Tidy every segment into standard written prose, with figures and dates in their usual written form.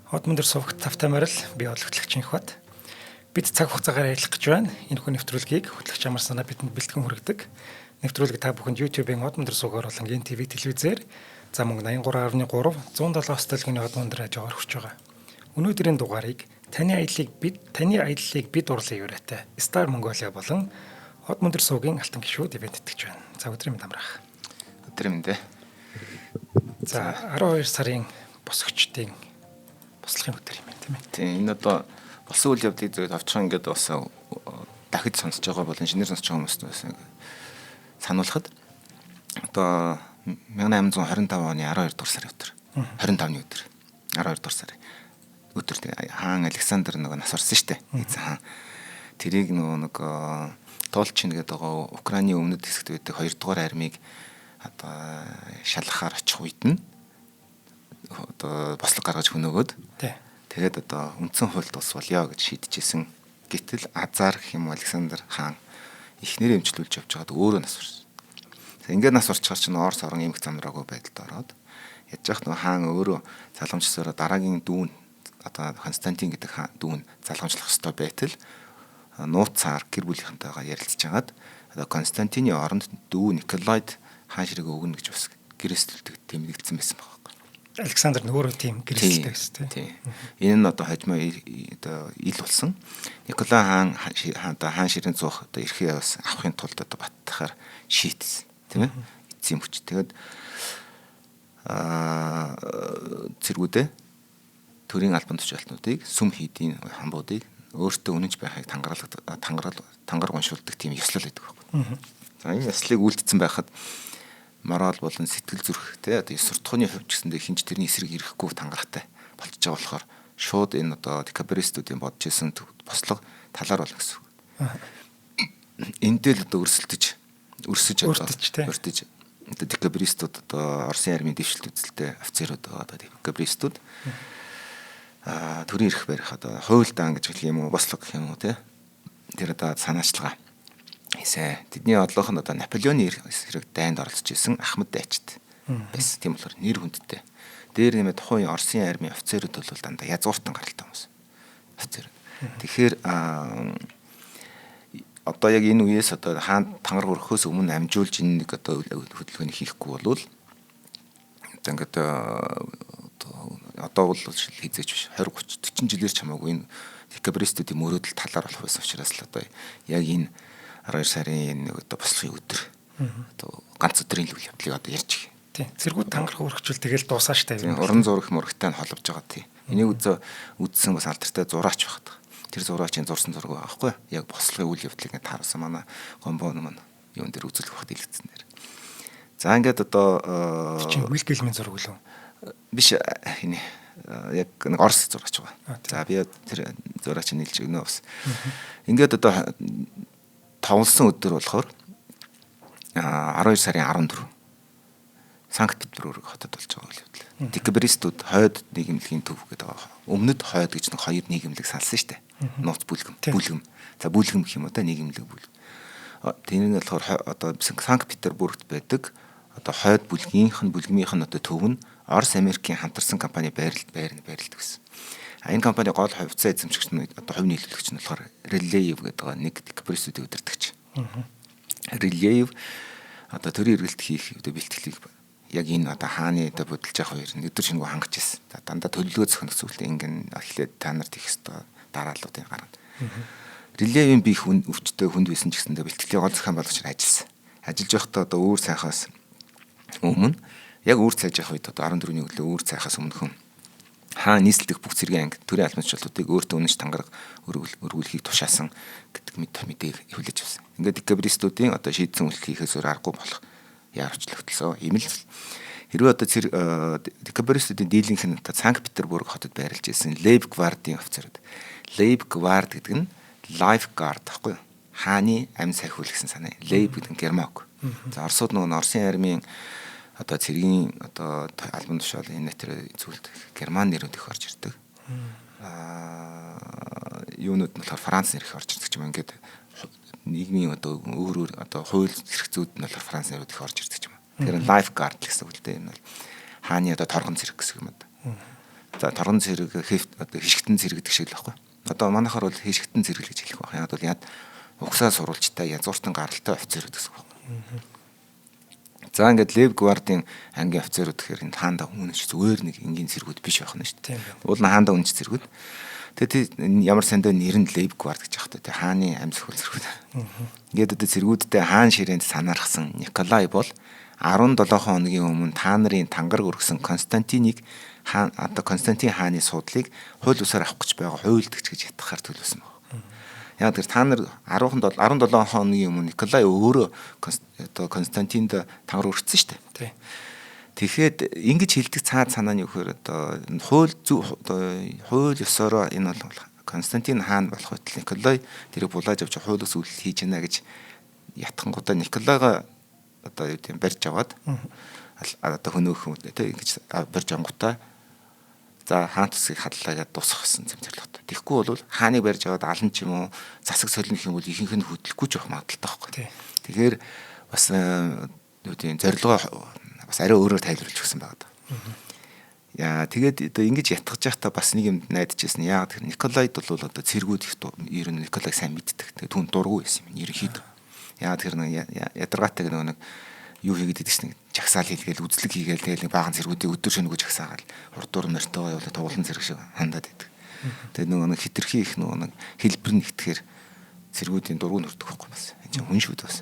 Од мөндөр сувгт тавтай морил би хөтлөгч Инхбат. Бид цаг хугацаагаар ярилцах гэж байна. Энэхүү нэвтрүүлгийг хөтлөгч амар санаа бидэнд бэлтгэн хүргэдэг. Нэвтрүүлэг та бүхэнд YouTube-ийн Од мөндөр сувгаар болон НТВ телевизээр за мөн 83.3 107 столгийн Од мөндөр хажуугаар хүрч байгаа. Өнөөдрийн дугаарыг таны аяллыг бид урлын юраатай Star Mongolia болон Од мөндөр сувгийн алтан гишүүд ивент итгэж байна. За, өдрийн мэнд амраах. Өдрийн мэнд. За, 12 сарын босгочдын бослогын өдөр юм байна, тийм ээ. Тийм, энэ одоо болсон үйл явдлыг зөв товчхон ингээд бас дахиж сонсож байгаа болон шинээр сонсож байгаа хүмүүст бас сануулхад одоо 1825 оны 12 дугаар сарын өдөр, 25-ны өдөр, 12 дугаар сарын өдөр хаан Александр нөгөө нас орсон шүү дээ. Эзэн хаан. Тэрийг нөгөө нэг Тулчин гэдэг байгаа Украины өмнөд хэсэгт байдаг 2 дугаар армийг одоо шалгахаар очих үед нь одоо бослого гаргаж хөнөөгөөд тэгээд одоо үндсэн хуульд ус болёо гэж шийдэжсэн. Гэтэл Азар гэх юм уу Александр хаан эхнэрээ эмчлүүлж явж байгаад өөрөө нас барсан. Ингээд нас барчаар чинь Орос орон эмх замраагүй байдалд ороод ядж яах нөгөө хаан өөрөө залгамжсараа дараагийн дүүн одоо Константин гэдэг хаан дүүн залгамжлах ёстой байтал нууцаар гэр бүлийнхэнтэйгээ ярилцж хагаад одоо Константины оронд дүү Николайд хаан ширээгээ өгнө гэж бас гэрээсэлдэг тэмдэглэсэн байсан байгаа. Александр нь өөрөө тийм гэрэлтэй байсан, тийм. Энэ нь одоо хожмоо одоо ил болсон. Николай хаан одоо хаан ширээн зуух одоо эрхээ бас авахын тулд одоо баттахаар шийтсэн, тийм ээ. Эцсийн хүч. Тэгээд цэргүүдээ төрийн албан тушаалтнуудыг, сүм хийдийн хамбуудыг өөртөө үнэнч байхыг тангарал тангарал тангараг уншуулдаг тийм ёслол байдаг байхгүй. За, энэ ёслолыг үйлдэлсэн байхад морал болон сэтгэл зүрх, те, одоо ёс суртахууны хувьд ч гэсэндээ хинч тэрний эсрэг ирэхгүй тангарагтай болчихж байгаа болохоор шууд энэ одоо декабристүүдийн бодож исэн бослого талаар болно гэсэн үг. Энд дээр л одоо өрсөлдөж өрсөж одоо өртөж одоо декабристууд, одоо Оросын армийн дэвшилт үзэлтэй офицерууд байгаа, одоо декабристүүд төрийн эрх барих одоо хууль даан гэж хэлэх юм уу, бослого гэх юм уу, те, тэр одоо санаачлага хийсэн. Тэдний одлох нь одоо Наполеоны эсрэг дайнд оролцож исэн Ахмад дайчид байсан. Тийм болохоор нэр хүндтэй. Дээр нэмээ тухайн Оросын армийн офицерууд бол дандаа язгууртан гаралтай хүмүүс. Офицер. Тэгэхээр одоо яг энэ үеэс одоо хаан тангараг өрөхөөс өмнө амжуулж энэ нэг одоо хөдөлгөөний хийхгүй болвол одоо ингээд одоо бол хизээч биш, 20 30 40 жилээр ч хамаагүй энэ декабристүүдийн мөрөөдөл талаар болох байсан учраас л одоо яг энэ 12 сарын энэ нэг одоо бослогын өдөр, одоо ганц өдрийн үйл явдлыг одоо ярьж. Тийм. Цэргүүд тангараг өргөчвөл тэгэл дуусаа штэ. Тийм. Уран зураг мурагтай нь холбож байгаа, тийм. Энийг үзсэн бас алдартай зураач багт. Тэр зураачийн зурсан зураг байгаа байхгүй юу? Яг бослогын үйл явдлыг ингэ таарсан манай гомбон маань юун дээр үзүүлэх багт илгэцсэн дээр. За, ингээд одоо Чинь Вилгелмийн зураг үлээ. Биш, энэ яг нэг Орос зураач байгаа. За, би тэр зураачийг нийлж өгнө бас. Ингээд одоо товлсон өдөр болохоор 12 сарын 14 Санкт Петербург хотод болж байгаа үйл явдал. Декабристүүд хойд нийгэмлэгийн төв гэдэг байгаа. Өмнөд хойд гэж нэг хоёр нийгэмлэг салсан шүү дээ. Нууц бүлгэм, бүлгэм. За, бүлгэм гэх юм уу да, нийгэмлэг бүлгэм. Тэр нь болохоор одоо Санкт Петербургт байдаг одоо хойд бүлгийнх нь бүлгмийнх нь одоо төв нь Орос Америкийн хамтарсан компани байрладаг гэсэн. А энэ компани гол хувьцаа эзэмшигч нь, одоо хувь нийлүүлэгч нь болохоор Релеев гэдэг байгаа нэг декабристүүдийн удирдагч. Релеев одоо төрийн эргэлт хийх одоо бэлтгэлийг яг энэ одоо хааны одоо будилж явах хоёр нь өдөр шингүү хангаж ирсэн. За, дандаа төлөвлөгөө зохино гэсэн үг л ингэн эхлээд та нарт их ёстой дарааллуудыг гаргана. Релеевийн бие хүн өвчтөй хүнд байсан ч гэсэндээ бэлтгэлийн гол зохион байгуулагчаар ажилласан. Ажиллаж байхдаа одоо үүр сайхаас өмнө, яг үүр цайж явах үед, одоо 14-ний өглөө үүр цайхаас өмнөхөн хаан нийслэлдэх бүх цэргийн анги, төрийн албан тушаалуудыг өөртөө үнэнч тангараг өргүүлэхийг тушаасан гэдэг мэдээг хүлээж авсан. Ингээд декабристүүдийн одоо шийдсэн үйлдэл хийхээс өөр аргагүй болох яарвчлагдсан. Ийм л хэрвээ одоо цэр декабристүүдийн дийлэнх нь Санкт Петербург хотод байрлаж байсан Лейб гвардын офицерууд. Лейб гвард гэдэг нь life guard байхгүй юу? Хааны амь сахиул гэсэн санаа. Лейб гэдэг нь герман үг. За, Оросууд нөгөө Оросын армийн одоо цэргийн одоо албан тушаал энэ тэр зүйлд герман нэрүүд их орж ирдэг. Юунууд нь болохоор Франц нэр их орж ирдэг ч юм, ингээд нийгмийн одоо өөр өөр одоо хууль эрх зүйд нь болохоор Франц нэрүүд их орж ирдэг ч юм. Тэр life guard гэсэн үг л дээ. Энэ бол хааны одоо торгон цэрэг гэсэн юм одоо. За торгон цэрэг, одоо хишгтэн цэрэг гэдэг шиг л байхгүй. Одоо манайхаар бол хишгтэн цэрэг гэж хэлэх байх. Яг бол яд угсаа сурвалжтай, язгууртан гаралтай офицерүүд гэсэн үг байна. За ингээд Лев гвардын ангийн офицерүүд гэхээр энэ хаанда үнэч зүгээр нэг энгийн цэргүүд биш байх нь шүү дээ. Уул нь хаанда үнэч цэргүүд. Тэгээд ямар сандаа нэр нь Лев гвард гэж яхад тэ хааны ам сөхөл цэргүүд. Ингээд одоо цэргүүдтэй хаан ширээнд санаархсан Николай бол 17 хоногийн өмнө та нарын тангараг өргөсөн Константиныг хаан одоо Константин хааны суудлыг хууль бусаар авах гэж байгаа хуйлдагч гэж ятгахаар төлөвлөсөн байна. Яг тэр та нар 17 хоногийн өмнө Николай өөрөө одоо Константинд тангараг өргөцсөн шүү дээ. Тэгэхэд ингэж хэлдэг цаад санаа нь юу гэхээр одоо хууль одоо хууль ёсороо энэ бол Константин хаан болох байтал Николай тэрийг булааж авч хууль ус үйлдэл хийж гинэ гэж ятгангуудаа Николайгаа одоо юу гэм барьж аваад одоо хөнөөх юм те ингэж барьж ангуудаа за хаан тусыг хадлаа гэдээ дуусгах гэсэн зэм зорилготой. Тэгэхгүй бол хааныг барьж аваад алан ч юм уу засаг солино гэх юм бол ихэнх нь хөдлөхгүй ч байх магадaltaй байхгүй. Тэгэхээр бас юу гэм зорилгоо бас арай өөрөөр тайлбарлаж өгсөн байгаа даа. Яа тэгээд одоо ингэж ятгах байхдаа бас нэг юм найдаж байсан. Яагаад гэхээр Николайд бол одоо цэргүүд их ер нь Николайг сайн мэддэг. Тэгээд түн дургүй байсан юм ерөнхийдөө. Яагаад тэгэхээр нэг ядаргаатай нэг юу хийгээд идэв чинь жагсаал хийгээл үзлэг хийгээл тэгэл нэг баахан цэргүүдийг өдөр шөнөгүй жагсаагаал урдуур морьтойгоо явуулаад туглан цэрэг шиг хандаад идэг. Тэгээд нөгөө нэг хитрхи их нөгөө нэг хэлбэр нэгтгэхээр цэргүүдийн дургу нүрдэг байхгүй бас. Энэ чинь хүн шүү дээ бас.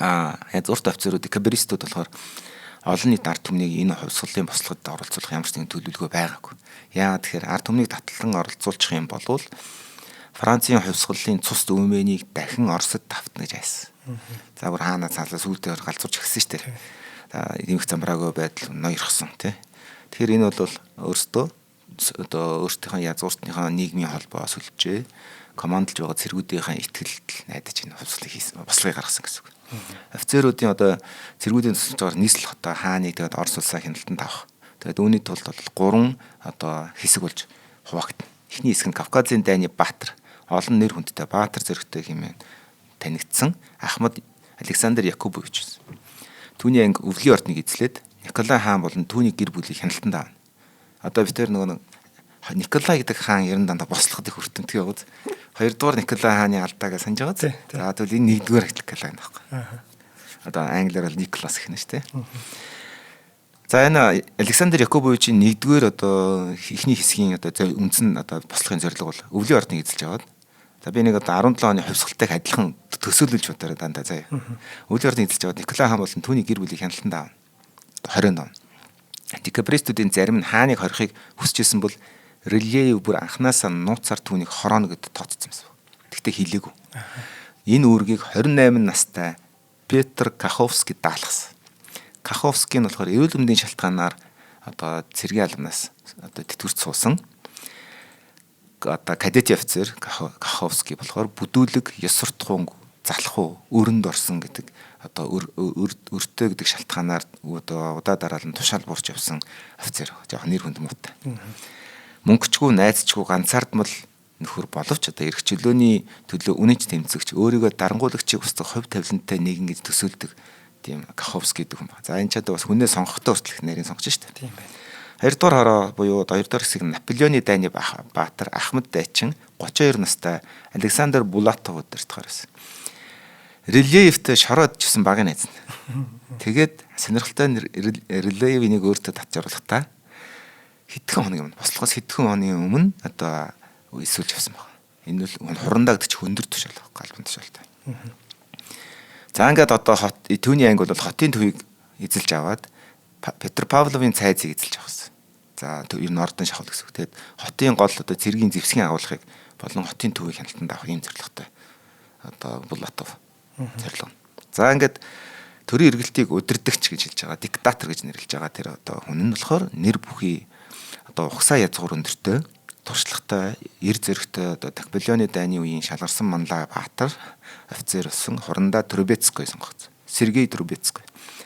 Аа язгуурт офицерууд декабристүүд болохоор олон нийт ард түмнийг энэ хувьсгалын бослогод оролцуулах ямар ч нэгэн төлөвлөгөө байгаагүй. Яагаад тэгэхээр ард түмнийг татлан оролцуулчих юм бол Францын хувьсгалын цус өөмөнийг дахин Оросд давтна гэж айсан. За бүр хаана цаалаа сүүлдээ галзуурч гисэн шүү дээ. За эмх замбраагүй байдал ноёрхсон тий. Тэгэхээр энэ бол өөрсдөө одоо өөрсдийнхөө язгууртныхаа нийгмийн холбоо сүлжээ командалж байгаа цэргүүдийнхээ итгэлд найдаж энэ хувьсгалыг хийсэн, бослогыг гаргасан гэсэн үг. Офицеруудын одоо цэргүүдийн тусламжаар нийслэл хотоо хааныг тэгээд Орос улсаа хяналтанд авах. Тэгээд үүний тулд бол 3 одоо хэсэг болж хуваагдана. Эхний хэсэг нь Кавказын дайны Баатар, олон нэр хүндтэй Баатар зөрөгтэй хэмээн танигдсан Ахмад Александр Якубович байсан. Түүний анги өвлийн ордныг эзлээд Николай хаан болон түүний гэр бүлийг хяналтанд авна. Одоо бид тэр нөгөө Николай гэдэг хаан ер нь дандаа бослоход их өртөмтгий яваад. Хоёрдугаар Николай хааны алдааг санаж байгаа. За тэгвэл энэ нэгдүгээр Николай юм байхгүй. Одоо англиар бол Николас гэх нь шүү дээ. За энэ Александр Якубовичийн нэгдүгээр одоо эхний хэсгийн одоо үндсэн одоо бослогын зорилго бол өвлийн ордныг эзэлж аваад. За би нэг одоо 17 оны хувьсгалтай адилхан төсөөлүүлж бодороо дандаа заяа. Өвлийн ордныг эзэлж аваад Николай хаан болон түүний гэр бүлийг хяналтанд авна. 20 он. Декабристүүдийн зарим нь хааныг хорихыг хүсэж исэн бол Релеев бүр анханасаа нууцаар түүнийг хорооно гэдээ тооцсон байсан. Тэгтээ хэлээгүй. Энэ үүргийг 28 настай Петр Каховский даалгасан. Каховский нь болохоор эрүүл мэндийн шалтгаанаар одоо цэргийн албанаас одоо тэтгэврт суусан. Одоо кадет офицер Каховский болохоор бүдүүлэг, ёс суртахуун, залхуу, өрөнд орсон гэдэг одоо өртөө гэдэг шалтгаанаар одоо удаа дараалан тушаал буурч явсан офицер. Жохон нэр хүнд муутай. Мөнгөчгүй, найзчгүй ганцаардмал нөхөр боловч одоо эрх чөлөөний төлөө үнэнч тэмцэгч, өөрийгөө дарангуулагчийг устгах хувь тавилантай нэгэн гэж төсөөлдөг тийм Каховский гэдэг хүн ба. За энэ ч одоо бас хүнээ сонгохдоо хүртэл нарийн сонгож штэ. Тийм байна. Хоёрдугаар хороо буюу хоёрдугаар хэсэг нь Наполеоны дайны баатар Ахмад дайчин 32 настай Александр Булатов удирдахаар байсан. Релеевтэй шороод чивсэн багын найз нь. Тэгээд сонирхолтой Релеевийг өөртөө татж оруулахдаа хэдхэн хоногийн өмнө бослогоос хэдхэн хоногийн өмнө одоо эсүүлж явсан байна. Энэ бол хурандаа гэдэг чинь хөндөр тушаал байхгүй, албан тушаалтай. За ингээд одоо хот түүний анги бол хотын төвийг эзэлж аваад Петр Павловын цайзыг эзэлж авсан. За ер нь ордон шахал гэсэн үг. Тэгээд хотын гол одоо цэргийн зэвсгийн агуулгыг болон хотын төвийг хяналтанд авах ийм зорилготой одоо Булатов зорилго. За ингээд төрийн эргэлтийг удирдагч гэж хэлж байгаа, диктатор гэж нэрлэж байгаа тэр одоо хүн нь болохоор нэр бүхий одоо угсаа язгуур өндөртэй, туршлагатай, эр зөрөгтэй одоо Наполеоны дайны үеийн шалгарсан манлай баатар офицер болсон хурандаа Трубецкой сонгогдсон. Сергей Трубецкой.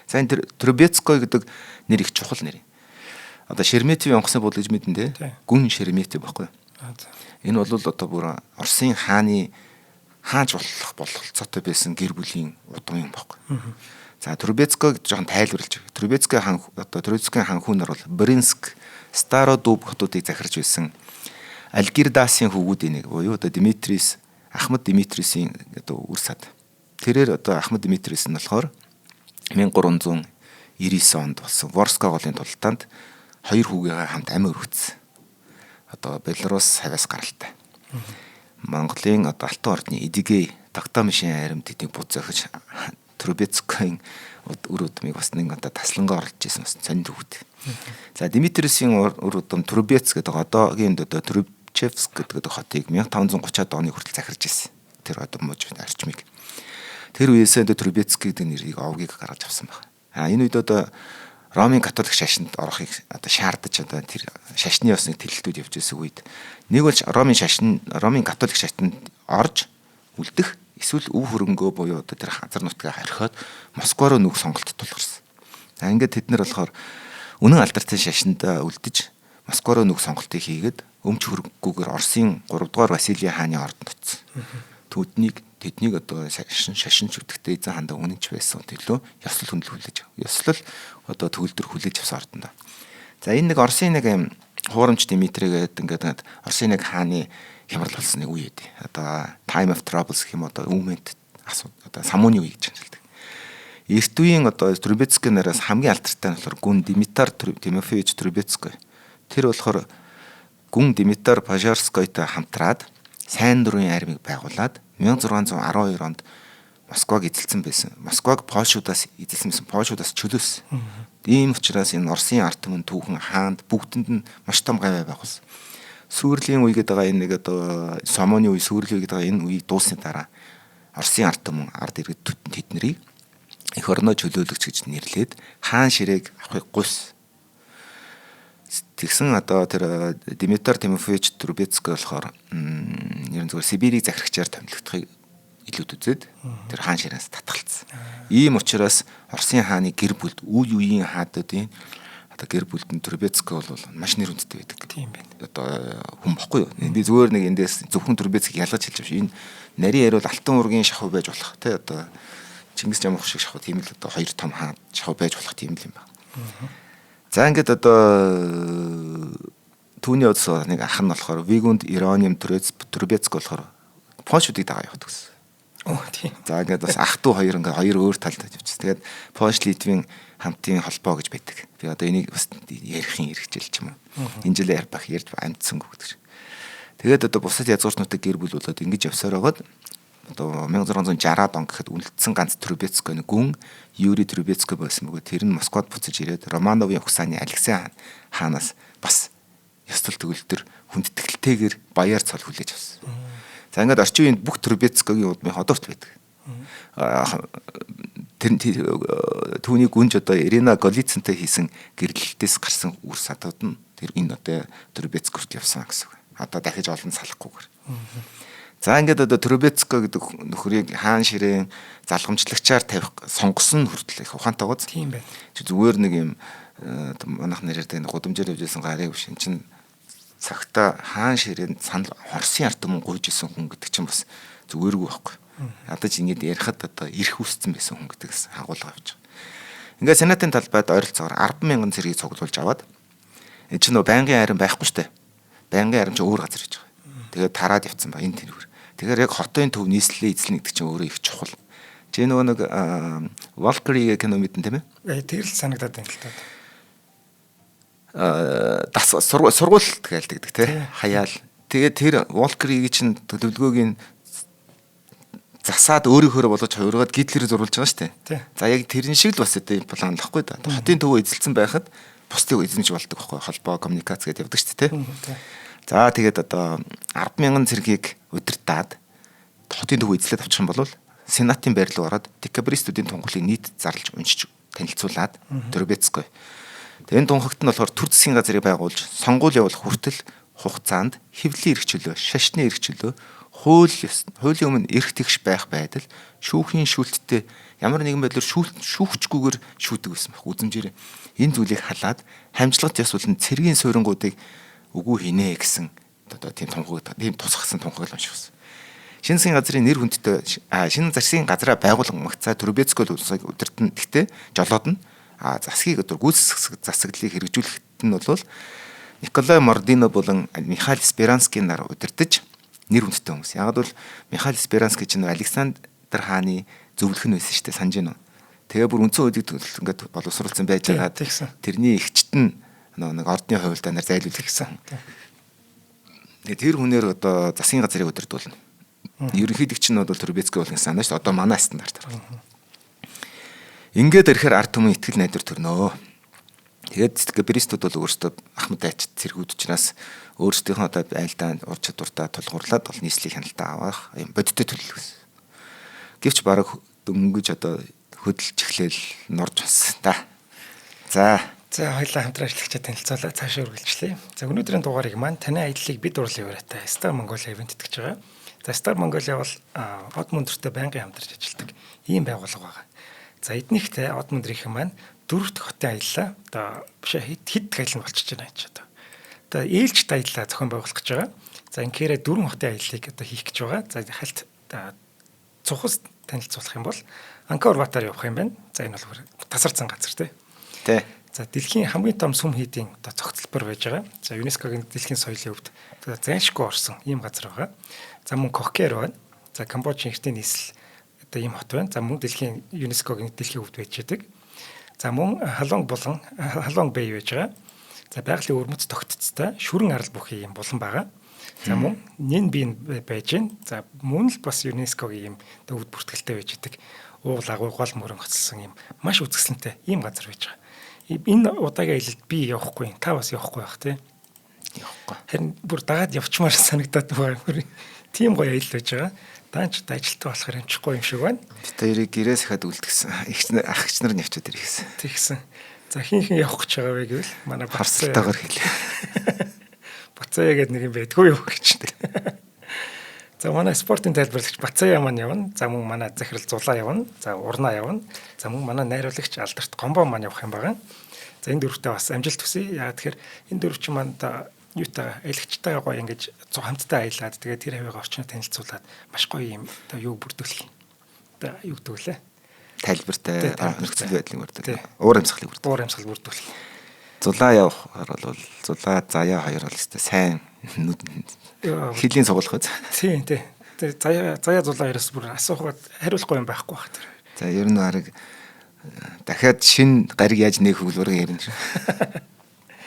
За энэ Трубецкой гэдэг нэр их чухал нэр юм. Одоо Шереметьевийн онгоцны буудал гэж мэднэ те. Гүн Шереметьев байхгүй. Энэ бол одоо бүр Оросын хааны хаанч болох бололцоотой байсан гэр бүлийн удам юм байхгүй. За Трубецкойг жоохон тайлбарлаж өгье. Трубецкой хан одоо Трубецкийн хан хүн нар бол Бринск, Стародуб хотуудыг захирч байсан Альгирдасын хүүгүүдийн нэг буюу одоо Димитрис, Ахмад Димитрисийн одоо үр сад. Тэрээр одоо Ахмад Димитрис нь болохоор 1399 онд болсон Ворска голын тултаанд хоёр хүүгийнхээ хамт амь өргөцсөн. Одоо Белорус хавьяас гаралтай. Монголын одоо Алтан ордны Эдигей Тогтоомышийн айрам тэднийг буд зохиж Трубецкойн үр удмыг бас нэг одоо таслангаа орлож исэн бас сонин төвхт. За Димитрисын үр удам Трубец гэдэг одоогийн одоо Трубчевск гэдэг хотыг 1530-ад оны хүртэл захирч исэн. Тэр одоо мууж орчмыг. Тэр үеэсээ одоо Трубецк гэдэг нэрийг овгийг гаргаж авсан байна. А энэ үед одоо Ромын католик шашинд орохыг одоо шаардаж одоо тэр шашны бас нэг тэлэлтүүд явж байсан үед нэг бол Ромын шашин Ромын католик шашинд орж үлдэх эсвэл өв хөрөнгөө буюу одоо тэр газар нутгаа хорхиод Москва руу нүүх сонголт тулгарсан. За ингээд тэд нар болохоор үнэн алдартай шашинд үлдэж Москва руу нүүх сонголтыг хийгээд өмч хөрөнгөгүйгээр Оросын 3 дугаар Василий хааны ордонд очсон. Тэднийг тэднийг одоо шашин шашин шүтгтэй эзэн хандаа үнэнч байсан төлөө ёслол хүндэл хүлээж ёслол одоо төгөлдөр хүлээж авсан ордонд. За энэ нэг Оросын нэг юм хуурамч Димитри гэдэг ингээд Оросын нэг хааны хямрал болсон нэг үе үү. Одоо time of troubles гэх юм одоо үүмэнт асуу одоо самууны үе гэж хэлдэг. Эрт үеийн одоо Трубецкий нараас хамгийн алдартай нь болохоор гүн Димитар Тимофеевич Трубецкой. Тэр болохоор гүн Димитар Пожарскойтой хамтраад сайн дурын армийг байгуулад 1612 онд Москваг эзэлсэн байсан. Москваг Польшуудаас эзэлсэн байсан. Польшуудаас чөлөөсөн. Ийм учраас энэ Оросын ард түмэн түүхэн хаанд бүгдэнд нь маш том гавай байгуулсан. Сүрлийн үе гэдэг байгаа энэ нэг одоо Сомоны үе, сүрлийн үе гэдэг байгаа энэ үеийг дууссаны дараа Оросын ард түмэн ард иргэд тэднэрийг эх орноо чөлөөлөгч гэж нэрлээд хаан ширээг авахыг гуйсан. Тэгсэн одоо тэр Димитр Тимофеевич Трубецкой болохоор ер нь зүгээр Сибирийг захирагчаар томилогдохыг илүүд үзээд тэр хаан ширээнээс татгалцсан. Ийм учраас Оросын хааны гэр бүлд үе үеийн хаадуудын одоо гэр бүлд нь Трубецкой бол маш нэр хүндтэй байдаг. Тийм байна. Одоо хүн бохгүй юу? Би зүгээр нэг эндээс зөвхөн Трубецкийг ялгаж хэлж байгаа шүү. Энэ нарийн яриул Алтан уургийн шахуу байж болох тий одоо Чингис Жамуух шиг шахуу тийм л одоо хоёр том хаан шахуу байж болох тийм л юм байна. За ингээд одоо түүний одсоо нэг ах нь болохоор Вигунд Ироним Трубецк болохоор Польшуудыг дагаа явах гэсэн. Оо тийм. За ингээд бас ах トゥ хоёр ингээд хоёр өөр талд явчихсан. Тэгээд Польш Литвийн хамтын холбоо гэж байдаг. Би одоо энийг бас ярихын хэрэгжил ч юм уу. Энэ жил ярбах ярьж амтсангүй гэдэг шиг. Тэгээд одоо бусад язгуурчнуудыг гэр бүл болоод ингэж явсаар байгаад одоо 1660-ад он гэхэд үнэлдсэн ганц Трубецкой нэг гүн Юрий Трубецкой байсан бөгөөд тэр нь Москвад буцаж ирээд Романовын угсааны Алексей хаанаас бас ёслол төгөлдөр хүндэтгэлтэйгээр баяар цол хүлээж авсан. За ингээд орчин үеийн бүх Трубецкойгийн удмын ходорт байдаг. Тэр түүний гүнж одоо Ирина Голицынтай хийсэн гэрлэлтээс гарсан үр садууд нь тэр энэ одоо Трубецк хүртэл явсан гэсэн үг. Одоо дахиж олон салахгүйгээр. За ингээд одоо Трубецкой гэдэг нөхрийг хаан ширээн залгамжлагчаар тавих сонгосон хүртэл их ухаантай гоц. Тийм байна. Чи зүгээр нэг юм манайх нэрээр нэг гудамжаар явж исэн гарыг биш. Эн чин цагта хаан ширээнд санал хорсын ард түмэн гуйж исэн хүн гэдэг чинь бас зүгээргүй байхгүй. Ядаж ингээд ярихад одоо эрх үүссэн байсан хүн гэдгээс агуулга авч байгаа. Ингээд сенатын талбайд ойролцоогоор 10,000 цэргийг цуглуулж аваад энэ чинь нөө байнгын айран байхгүй штэ. Байнгын айран чи өөр газар хийж байгаа. Тэгээд тараад явцсан ба энэ тэнхүр. Тэгэхээр яг хотын төв нийслэлээ эзлэнэ гэдэг чинь өөрөө их чухал. Чи нөгөө нэг Valkyrie кино мэдэн тийм ээ? Тэр л санагдаад байна л та. Дас сургууль гэлдэг тий. Хаяал. Тэгээд тэр Valkyrie-г чинь төлөвлөгөөг нь засаад өөрийнхөөрөө болгож хувиргаад Гитлерийг зурулж байгаа шүү дээ. За яг тэрэн шиг л бас одоо план л ахгүй да. Хотын төвөө эзэлсэн байхад бусдыг эзэмж болдог байхгүй холбоо коммуникац гэдээ явдаг шүү дээ тий. За тэгээд одоо 10,000 цэргийг удирдаад хотын төвөө эзлээд авчих юм бол сенатын байр руу ороод декабристүүдийн тунхаглыг нийт зарлж уншиж танилцуулаад Трубецкой. Тэгээд энэ тунхагт нь болохоор төр засгийн газрыг байгуулж сонгуул явуулах хүртэл хугацаанд хэвлэлийн эрх чөлөө, шашны эрх чөлөө, хуулийн өмнө эрх тэгш байх байдал, шүүхийн шүүлттэй ямар нэгэн байдлаар шүүхчгүйгээр шүүдэг байсан баг. Үзэмжээр энэ зүйлийг халаад хамжлагт ёс болон цэргийн суйрангуудыг үгүй хийнэ гэсэн одоо тийм тунхаг, тийм тусгасан тунхаг л унших байсан. Шинэ засгийн газрын нэр хүндтэй шинэ засгийн газраа байгуулан магцаа Трубецкой улсыг удирдан, гэхдээ жолоод нь засгийг одоо гүйцэтгэх засаглалыг хэрэгжүүлэхэд нь бол Николай Мордино болон Михаил Сперанский нар удирдах нэр хүндтэй хүмүүс. Яг бол Михаил Сперанский чинь Александр хааны зөвлөх нь байсан шүү дээ, санаж байна уу? Тэгээ бүр үндсэн хуулийг ингээд боловсруулсан байж байгаа. Тэрний эгчт нь нэг ордны хувилдаа нар зайлуулсан. Тэгээ тэр хүнээр одоо засгийн газрыг удирдуулна. Ерөнхийлөгч нь бол Трубецкий болон санаа шүү дээ. Одоо манай стандартаар. Ингээд ирэхээр ард түмэн итгэл найдвар төрнөө. Тэгээд декабристүүд бол өөрсдөө ахмад айч цэргүүд учраас өөрсдийнхөө одоо айлдаа ур чадвартаа тулгуурлаад бол нийслэлийн хяналтаа авах юм бодиттой төлөвлөсөн. Гэвч бараг дөнгөж одоо хөдөлж эхлээл нурж бас та. За. За хоёлаа хамтран ажиллагчид танилцуулаа цаашаа үргэлжлэе. За өнөөдрийн дугаарыг маань таны аяллыг бид урлын уриатай Star Mongolia event тэтгэж байгаа. За Star Mongolia бол од мөндөртэй байнгын хамтарч ажилладаг ийм байгууллага байгаа. За эднийхтэй од мөндрийнхэн маань дөрөв дэх хотын аяллаа одоо биш хэд хэд аялал нь болчихж байна гэж одоо. Одоо ээлжит аяллаа зохион байгуулах гэж байгаа. За ингээдээ дөрвөн хотын аяллыг одоо хийх гэж байгаа. За хальт цухас танилцуулах юм бол Ангкор Ватаар явах юм байна. За энэ бол тасарсан газар тий. Тий. За дэлхийн хамгийн том сүм хийдийн одоо цогцлбор байж байгаа. За ЮНЕСКО-гийн дэлхийн соёлын өвд одоо зайлшгүй орсон ийм газар байгаа. За мөн Кохкер байна. За Камбожийн эртний нийслэл одоо ийм хот байна. За мөн дэлхийн ЮНЕСКО-гийн дэлхийн өвд байж байдаг. За мөн Халонг болон Халонг Бэй байж байгаа. За байгалийн өвөрмөц тогтцтой шүрэн арал бүхий ийм булан байгаа. За мөн Нинбин байж байна. За мөн л бас ЮНЕСКО-гийн ийм өвд бүртгэлтэй байж байдаг. Уул агуй гол мөрөн гоцлсон ийм маш үзэсгэлэнтэй ийм газар байж байгаа. Энэ удаагийн аялалд би явахгүй, та бас явахгүй байх тий. Явахгүй. Харин бүр дагаад явчмаар санагдаад байгаа. Тийм гоё аялал байж байгаа. Даанч ажилтаа болохоор амжихгүй юм шиг байна. Бид хоёрыг гэрээс хаад үлдгэсэн. Ах эгч нар нь явчихад ирэх гэсэн. Тэгсэн. За хин хин явах гэж байгаа вэ гэвэл манай Харсалтайгаар хэлээ. Бацаая гэдэг нэг юм байдгүй юу гэж. За манай спортын тайлбарлагч Бацаая маань явна. За мөн манай захирал Зулаа явна. За Урнаа явна. За мөн манай найруулагч Алдарт Гомбо маань явах юм байгаа. За энэ дөрвтөө бас амжилт хүсье. Яагаад тэгэхээр энэ дөрв чинь маань юутайгаа аялагчтайгаа гоё ингэж хамтдаа аялаад тэгээд тэр хавьгаа орчноо танилцуулаад маш гоё юм одоо юу бүрдүүлэх юм. Одоо юу гэдэг вүлээ? Тайлбартай нөхцөл байдлыг бүрдүүлэх. Уур амьсгалыг бүрдүүлэх. Уур амьсгал бүрдүүлэх. Зулаа явахаар бол Зулаа Заяа хоёр бол өстой сайн хөлийн сугалах үз. Тийм тий. Заяа Зулаа хоёроос бүр асуухад хариулахгүй юм байхгүй бах тэр. За ер нь бараг дахиад шин гариг яаж нээх хөвлөрөг ярина шүү.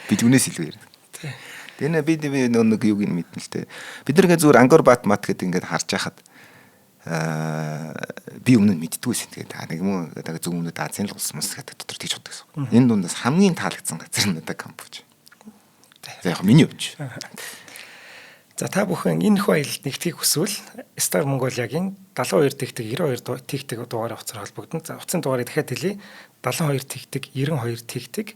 Бэлгүнээс илүү ярина. Тий. Тэгээ би нэг юуг нь мэднэ л дээ. Бид нар ингээ зүгээр Ангкор Бат мат гэдэг ингээд харж байхад би өмнө нь мэддэггүйсэн. Тэгээд нэг юм зөв өмнөд Азийн л улс мус гэдэг дотор тийж боддог гэсэн. Энэ дундаас хамгийн таалагдсан газар нь надад Камбож. За яг миний хувьд. За та бүхэн энэ хүү аялалд нэгтгэхийг хүсвэл Star Mongolia-гийн 72 тэгтэг 92 тэгтэг дугаараар утсаар холбогдоно. За утсын дугаарыг дахиад хэлье. 72 тэгтэг 92 тэгтэг.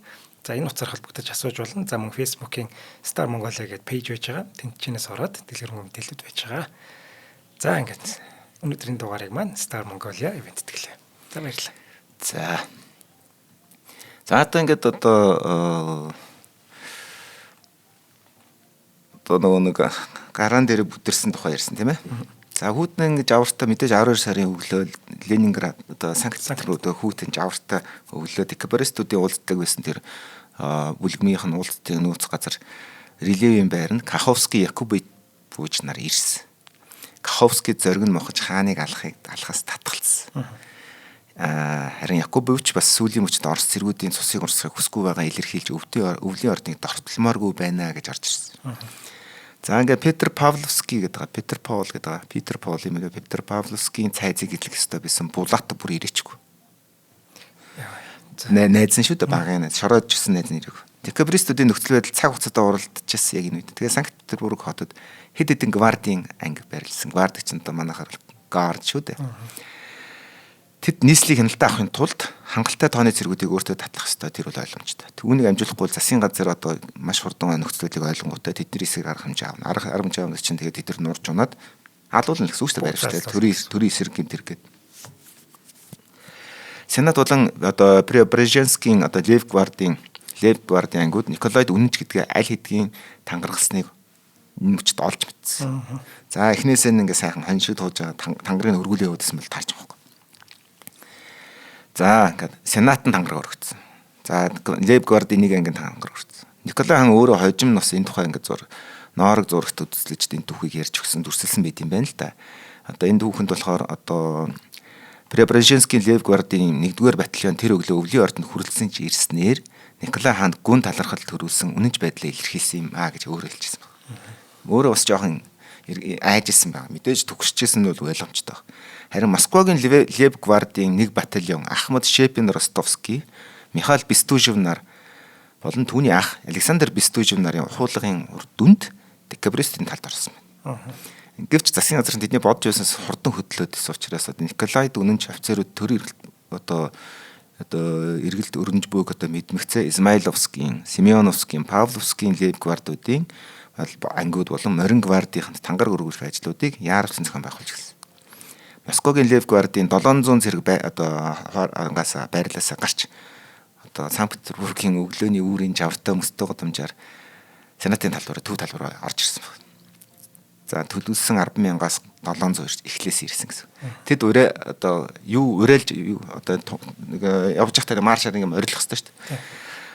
За энэ утсаар холбогдож асууж болно. За мөн Facebook-ийн Star Mongolia гэдэг пэйж байж байгаа. Тэнд чинээс ороод дэлгэрэнгүй мэдээлэлүүд байж байгаа. За ингээд өнөөдрийн дугаарыг маань Star Mongolia event тэтгэлээ. За баярлалаа. За. За одоо ингээд одоо нөгөө нэг гараан дээр бүдэрсэн тухай ярьсан тийм ээ. За хүүтэн ингэж авартаа мэдээж 12 сарын өглөө Ленинград одоо Санкт-Петербург хүүтэн жавартаа өглөө декабристүүдийн уулздаг байсан тэр бүлгмийнх нь уулзтын нууц газар релевийн байр нь Каховский Якубович бууж нар ирсэн. Каховский зориг нь мохож хааныг алхаас татгалцсан. Харин Якубович бас сүүлийн мөчид Орос цэргүүдийн цусыг урсгахыг хүсэхгүй байгаа илэрхийлж өвлийн ордыг дортломооргүй байна гэж орж ирсэн. За ингээд Петр Павловский гэдэг байгаа. Петр Паул гэдэг байгаа. Питер Паул юм уу? Петр Павловскийн цайзыг идэх ёстой байсан. Булат бүр ирээчгүй. Найз нь шүү дээ, багын найз. Шороодж гисэн найз нь ирэв. Декабристүүдийн нөхцөл байдал цаг хугацаатай уралдчихсан яг энэ үед. Тэгээ Санкт-Петербург хотод хэд хэдэн гвардийн анги барилсан. Гвард чинь одоо манайхаар гард шүү дээ. Тэд нийслэлийн хяналтаа авахын тулд хангалттай тооны цэргүүдийг өөртөө татлах ёстой, тэр бол ойлгомжтой. Түүнийг амжуулахгүй засгийн газар одоо маш хурдан нөхцөл байдлыг ойлгонгуудаа тэдний эсрэг арга хэмжээ авна. Арга хэмжээ авна чинь тэгээд тэд нар нурж унаад алуулна гэсэн үг шүү дээ, баримттай. Төрийн эсрэг гэмт хэрэг гэдэг. Сенат болон одоо Преображенскийн одоо Лев гвардийн ангиуд Николайд үнэнч гэдгээ аль хэдийн тангаргалсныг Энэ мөчд олж мэдсэн. За эхнээсээ ингээ сайхан хонь шиг тууж байгаа тангарыг өргүүлээ явуулсан бол таарч байгаа байхгүй. За ингээд сенат нь тангараг өргөцсөн. За Лев гвардийн нэг ангийн тангараг өргөцсөн. Николай хаан өөрөө хожим нас энэ тухай ингээд зур ноорог зурагт үзлэж энэ түүхийг ярьж өгсөн дүрсэлсэн байт юм байна л да. Одоо энэ түүхэнд болохоор одоо Преображенскийн Лев гвардийн 1-р батальон тэр өглөө өвлийн ордонд хүрэлцэн ирснээр Николай хаанд гүн талархал төрүүлсэн үнэнч байдлаа илэрхийлсэн юм а гэж өөрөө хэлчихсэн байна. Өөрөө бас жоохон айжсэн байгаа. Мэдээж төгсөжсэн нь бол ойлгомжтой. Харин Москвагийн Лев гвардийн нэг батальон Ахмад Шепин Ростовский, Михаил Бестужев нар болон түүний ах Александр Бестужев нарын ухуулгын урд дүнд декабристийн талд орсон байна. Гэвч засгийн газар тэдний бодож байсанаас хурдан хөдлөөд исэн учраас Николайд үнэнч офицерууд төр одоо эргэлт өрнөж бөөг одоо мэдмэгцээ Измайловскийн, Семеновскийн, Павловскийн Лев гвардуудын ангиуд болон Морин гвардийнханд тангараг өргүүлэх ажлуудыг яаралсан зохион байгуулж эхэлсэн. Москвагийн Лев гвардийн 700 зэрэг одоо ангаас байрлалаасаа гарч одоо Санкт Петербургийн өглөөний үүрийн жавартай мөстэй гудамжаар сенатын талбараа төв талбараа орж ирсэн байна. За төлөвлөсөн 10,000-аас 700 эхлээс ирсэн гэсэн. Тэд урай одоо юу урайлж одоо нэг явж байхдаа маршаар нэг юм орилох хэрэгтэй шүү дээ.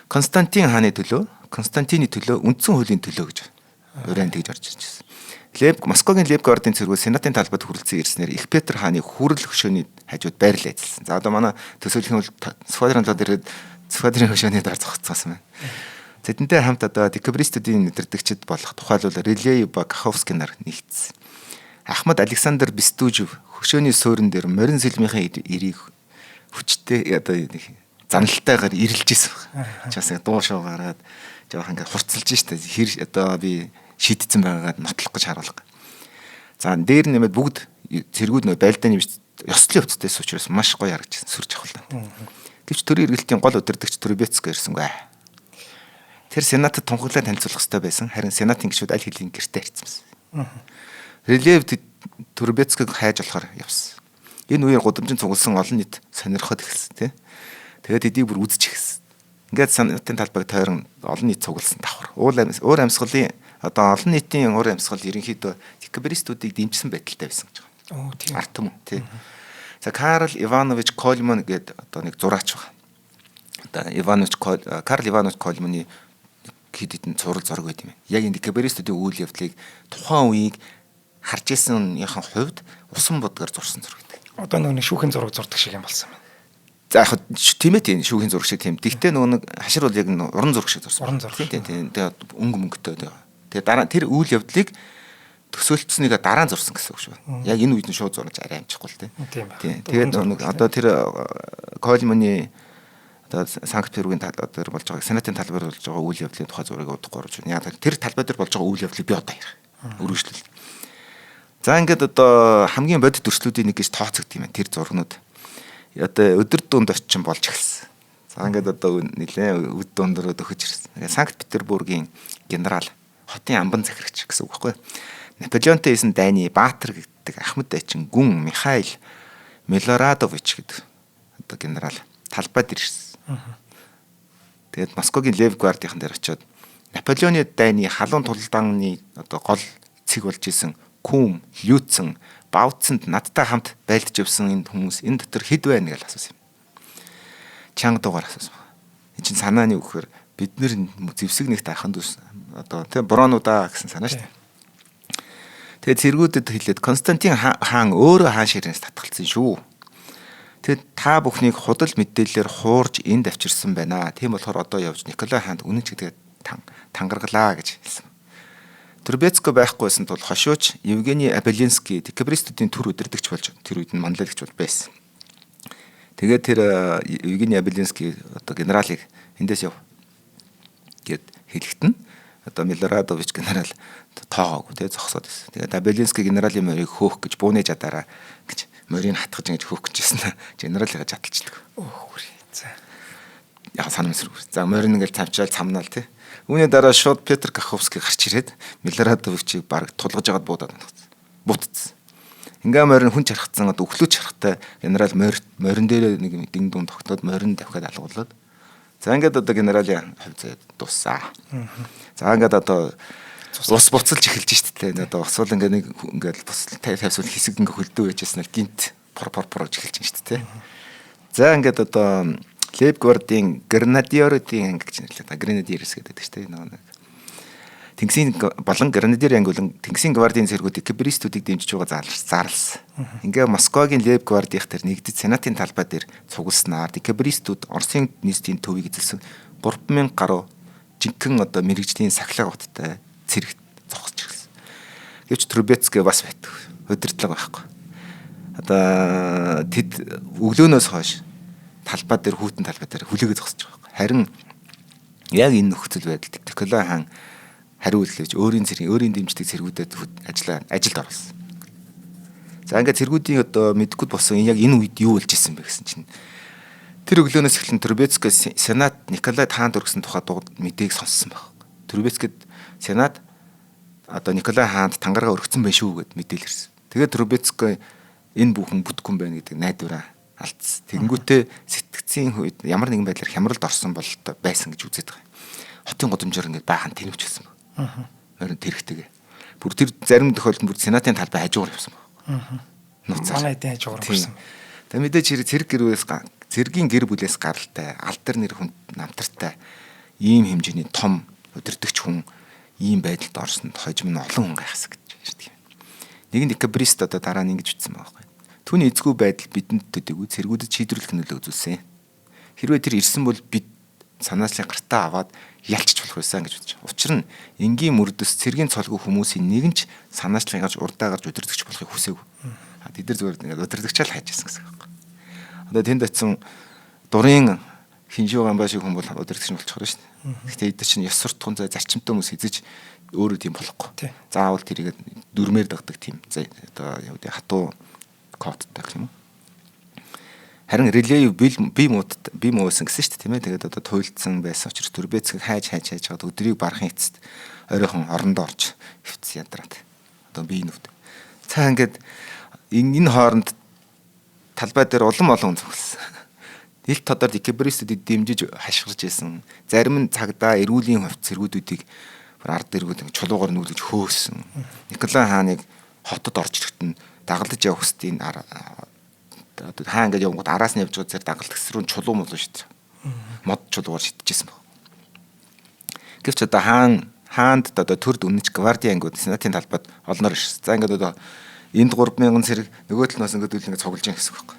Константин хааны төлөө, Константины төлөө, үндсэн хуулийн төлөө гэж урайн тэгж орж ирж байсан. Лев Москвагийн Лев гвардийн цэргүүд сенатын талбайд хүрэлцэн ирснээр Их Петр хааны хүрэл хөшөөний хажууд байрлал эзэлсэн. За одоо манай төсөөлөх нь бол сквадрон талд ирээд сквадрын хөшөөний доор зогссон байна. Тэдэнтэй хамт одоо декабристүүдийн нэвтрдэгчд болох тухайлбал Релеев ба Каховский нар нэгдсэн. Ахмад Александр Бестужев хөшөөний суурин дээр морин сэлмийнхээ эрийг хүчтэй одоо заналтайгаар ирэлж исэн баг. Чаас дуу шуу гаргаад жоох ингээд хурцлж штэ. Хэр одоо би шийдсэн байгаагаа нотлох гэж харуулга. За дээр нэмээд бүгд цэргүүд нөө байлдааны биш ёслолын хувцастай учраас маш гоё харагдчихсан сүр жавхлаа. Гэвч төрийн эргэлтийн гол удирдагч Трубецкий ирсэнгүй. Тэр сенатад тунхаглаа танилцуулах хэрэгтэй байсан. Харин сенатын гишүүд аль хэдийн гэртээ харьцсан байсан. Релев Трубецкийг хайж болохоор явсан. Энэ үеэр гудамжинд цугласан олон нийт сонирхоод эхэлсэн тий. Тэгээд эдийг бүр үзэж эхэлсэн. Ингээд сенатын талбайг тойрон олон нийт цугласан давхар. Уур амьсгалын одоо олон нийтийн уур амьсгал ерөнхийдөө декабристүүдийг дэмжсэн байдалтай байсан гэж байгаа. Оо тийм. Ард түмэн тий. За Карл Иванович Кольман гэдэг одоо нэг зураач байгаа. Одоо Иванович Карл Иванович Кольманы хэд хэдэн цуврал зураг байт юм байна. Яг энэ декабристүүдийн үйл явдлыг тухайн үеийг харж ирсэнийхэн хувьд усан будгаар зурсан зураг гэдэг. Одоо нөгөө шүүхийн зураг зурдаг шиг юм болсон байна. За яг тийм ээ тийм шүүхийн зураг шиг тийм. Тэгтээ нөгөө нэг хашир бол яг уран зураг шиг зурсан. Уран зураг. Тийм тийм. Тэгээ өнгө мөнгөтэй. Тэгээ дараа тэр үйл явдлыг төсөөлцснийг дараа нь зурсан гэсэн үг шүү. Яг энэ үед нь шууд зурж арай амжихгүй л тийм. Тийм. Тэгээд нэг одоо тэр Кольманы одоо Санкт Петербургийн талбай дээр болж байгаа сенатын талбай дээр болж байгаа үйл явдлын тухай зургийг удахгүй оруулж байна. Яг тэр талбай дээр болж байгаа үйл явдлыг би одоо ярих. Өргөжлөл. За ингээд одоо хамгийн бодит өршлүүдийн нэг гэж тооцогд юм байна. Тэр зургнууд. Одоо өдөр дунд орчин болж эхэлсэн. За ингээд одоо нэлээ үд дундороо дөхөж ирсэн. Санкт Петербургийн генерал хотын амбан захирагч гэсэн үг байхгүй юу? Наполеонтой хийсэн дайны Баатар гэдэг Ахмад дайчин гүн Михаил Милорадович гэдэг одоо генерал талбайд ирсэн. Тэгээд Москвагийн Лев гвардийнхан дээр очиод Наполеоны дайны халуун тулдааны одоо гол цэг болж исэн Кум, Люцен, Бауцанд надтай хамт байлдаж явсан энэ хүмүүс энэ дотор хэд байна гэж асуусан юм. Чанга дуугаар асуусан. Энэ чинь санааны үхээр бид нэр зэвсэг нэгт ахын дүүс одоо тийм бронуудаа гэсэн санаа шүү дээ. Тэгээд цэргүүдэд хэлээд Константин хаан өөрөө хаан ширээнээс татгалцсан шүү. Тэгээд та бүхнийг худал мэдээллээр хуурж энд авчирсан байна. Тийм болохоор одоо явж Николай хаанд үнэн ч гэдгээ тангаргалаа гэж хэлсэн. Трубецко байхгүйсэн тул хошууч Евгений Абелинский декабристүүдийн төр удирдагч болж тэр үед нь манлайлагч бол байсан. Тэгээд тэр Евгений Абелинский одоо генералыг эндээс яв гэд хэлэхэд нь одоо Милорадович генерал тоогоогүй тий зогсоод байсан. Тэгээд Абелинский генералийн морийг хөөх гэж бууны жадаараа гэж морийг хатгаж ингэж хөөх гэж байсан. Генералыгаа жадалчдаг. Өөх. За. Яг санамсаргүй. За морин ингээл цавчаал цамнаал тий. Үүний дараа шууд Петр Каховский гарч ирээд Милорадовичийг баг тулгаж агаад буудаад унтсан. Бутцсан. Ингээ морин хүн чархацсан одоо өглөө чархтай генерал морин дээр нэг дин дун тогтоод морин давхиад алгуулад. За ингээд одоо генералийн хувь заяа дууссан. За ингээд одоо Ус буцалж эхэлж штэ тэ. Одоо бас бол ингээ нэг ингээл бус тавьсвал хэсэг ингээ хөлдөө байжсэн л гинт пор пор пор гэж эхэлж штэ тэ. За ингээд одоо Лейб гвардийн Гренадиеруудын анги гэж нэрлэдэг. Гренадиерс гэдэг штэ нөгөө нэг. Тэнгисийн болон Гренадиер анги болон Тэнгисийн гвардийн цэргүүд декабристүүдийг дэмжиж байгаа зарласан. Ингээ Москвагийн Лейб гвардийнх тэр нэгдэж Сенатын талбай дээр цугласнаар декабристүүд Оросын нийслэлийн төвийг эзэлсэн 3000 гаруй жинхэнэ одоо мэрэгжлийн сахилга баттай цэрэг зогсож ирсэн. Гэвч Трубецкий бас байдаг. Удирдлага байхгүй. Одоо тэд өглөөнөөс хойш талбай дээр хүйтэн талбай дээр хүлээгээ зогсож байгаа байхгүй. Харин яг энэ нөхцөл байдалд Николай хаан хариу үйлдэж өөрийн цэргийн өөрийн дэмждэг цэргүүдэд ажилд оруулсан. За ингээд цэргүүдийн одоо мэдгүйд болсон яг энэ үед юу болж исэн бэ гэсэн чинь тэр өглөөнөөс эхлэн Трубецкий Сенат Николай хаанд өргөсөн тухай мэдээг сонссон баг. Трубецкийд Сенат одоо Николай хаанд тангараа өргөцсөн байх шүү гэд мэдээлэл ирсэн. Тэгээд Трубецкий энэ бүхэн бүтэхгүй юм байна гэдэг найдвараа алдсан. Тэгэнгүүтээ сэтгцийн үед ямар нэгэн байдлаар хямралд орсон бололтой байсан гэж үзээд байгаа. Хотын гудамжаар ингээд баахан тэнвчсэн баг. Морин тэрхтэйгээ. Бүр тэр зарим тохиолдолд бүр Сенатын талбай хажуугаар явсан баг. Нууцаар. Манай эдийн хажуугаар явсан. Тэг мэдээж хэрэг цэрэг гэрээс цэргийн гэр бүлээс гаралтай, алдар нэр хүн намтартай ийм хэмжээний том удирдагч хүн ийм байдалд орсонд хожим нь олон хүн гайхсан гэж ярьдаг юм. Нэг нь декабрист одоо дараа нь ингэж бичсэн байгаа байхгүй. Түүний эзгүй байдал бидэнд төдийгүй цэргүүдэд шийдвэрлэх нөлөө үзүүлсэн. Хэрвээ тэр ирсэн бол бид санаачлалын гартаа аваад ялчч болох байсан гэж бодож. Учир нь энгийн мөрдөс цэргийн цолгүй хүмүүсийн нэгэн ч санаачлалын гарч урдаа гарч удирдагч болохыг хүсээгүй. Тэд нар зүгээр ингээд удирдагчаа л хайж байсан гэсэн үг байхгүй. Одоо тэнд очисон дурын хинжүү гамбай шиг хүн бол удирдагч нь болчихоор шүү дээ. Гэхдээ эдгээр чинь ёс суртахуун зай зарчимтай хүмүүс эзэж өөрөө тийм болохгүй. Заавал тэрийг дүрмээр дагдаг тийм одоо юу гэдэг хатуу кодтой гэх юм уу. Харин релей би муусан гэсэн шүү дээ тийм ээ. Тэгээд одоо туйлдсан байсан учраас Трубецкийг хайж хаад өдрийг барахын эцэст ойрхон орондоо орж хөвцсөн ядраад. Одоо би нүвд. Цаа ингээд энэ хооронд талбай дээр улам олон хүн зүгэлсэн. Ил тодор декабристүүдийг дэмжиж хашгирч исэн. Зарим нь цагдаа эрүүлийн хувьд цэргүүдүүдийг ард эргүүд чулуугаар нүүлгэж хөөсөн. Николай хааныг хотод орж ирэхэд нь дагалдаж явах хүсдийн одоо хаан ингээд явгууд араас нь явж байгаа зэрэг дагалдагч руу чулуу мулуу шидэж. Мод чулуугаар шидчихсэн баг. Гэвч одоо хаанд одоо төрд үнэнч гвардийн ангиуд Сенатын талбайд олноор ирсэн. За ингээд одоо энд 3000 цэрэг нөгөө талнаас ингээд үл ингээд цуглаж байгаа гэсэн үг байхгүй.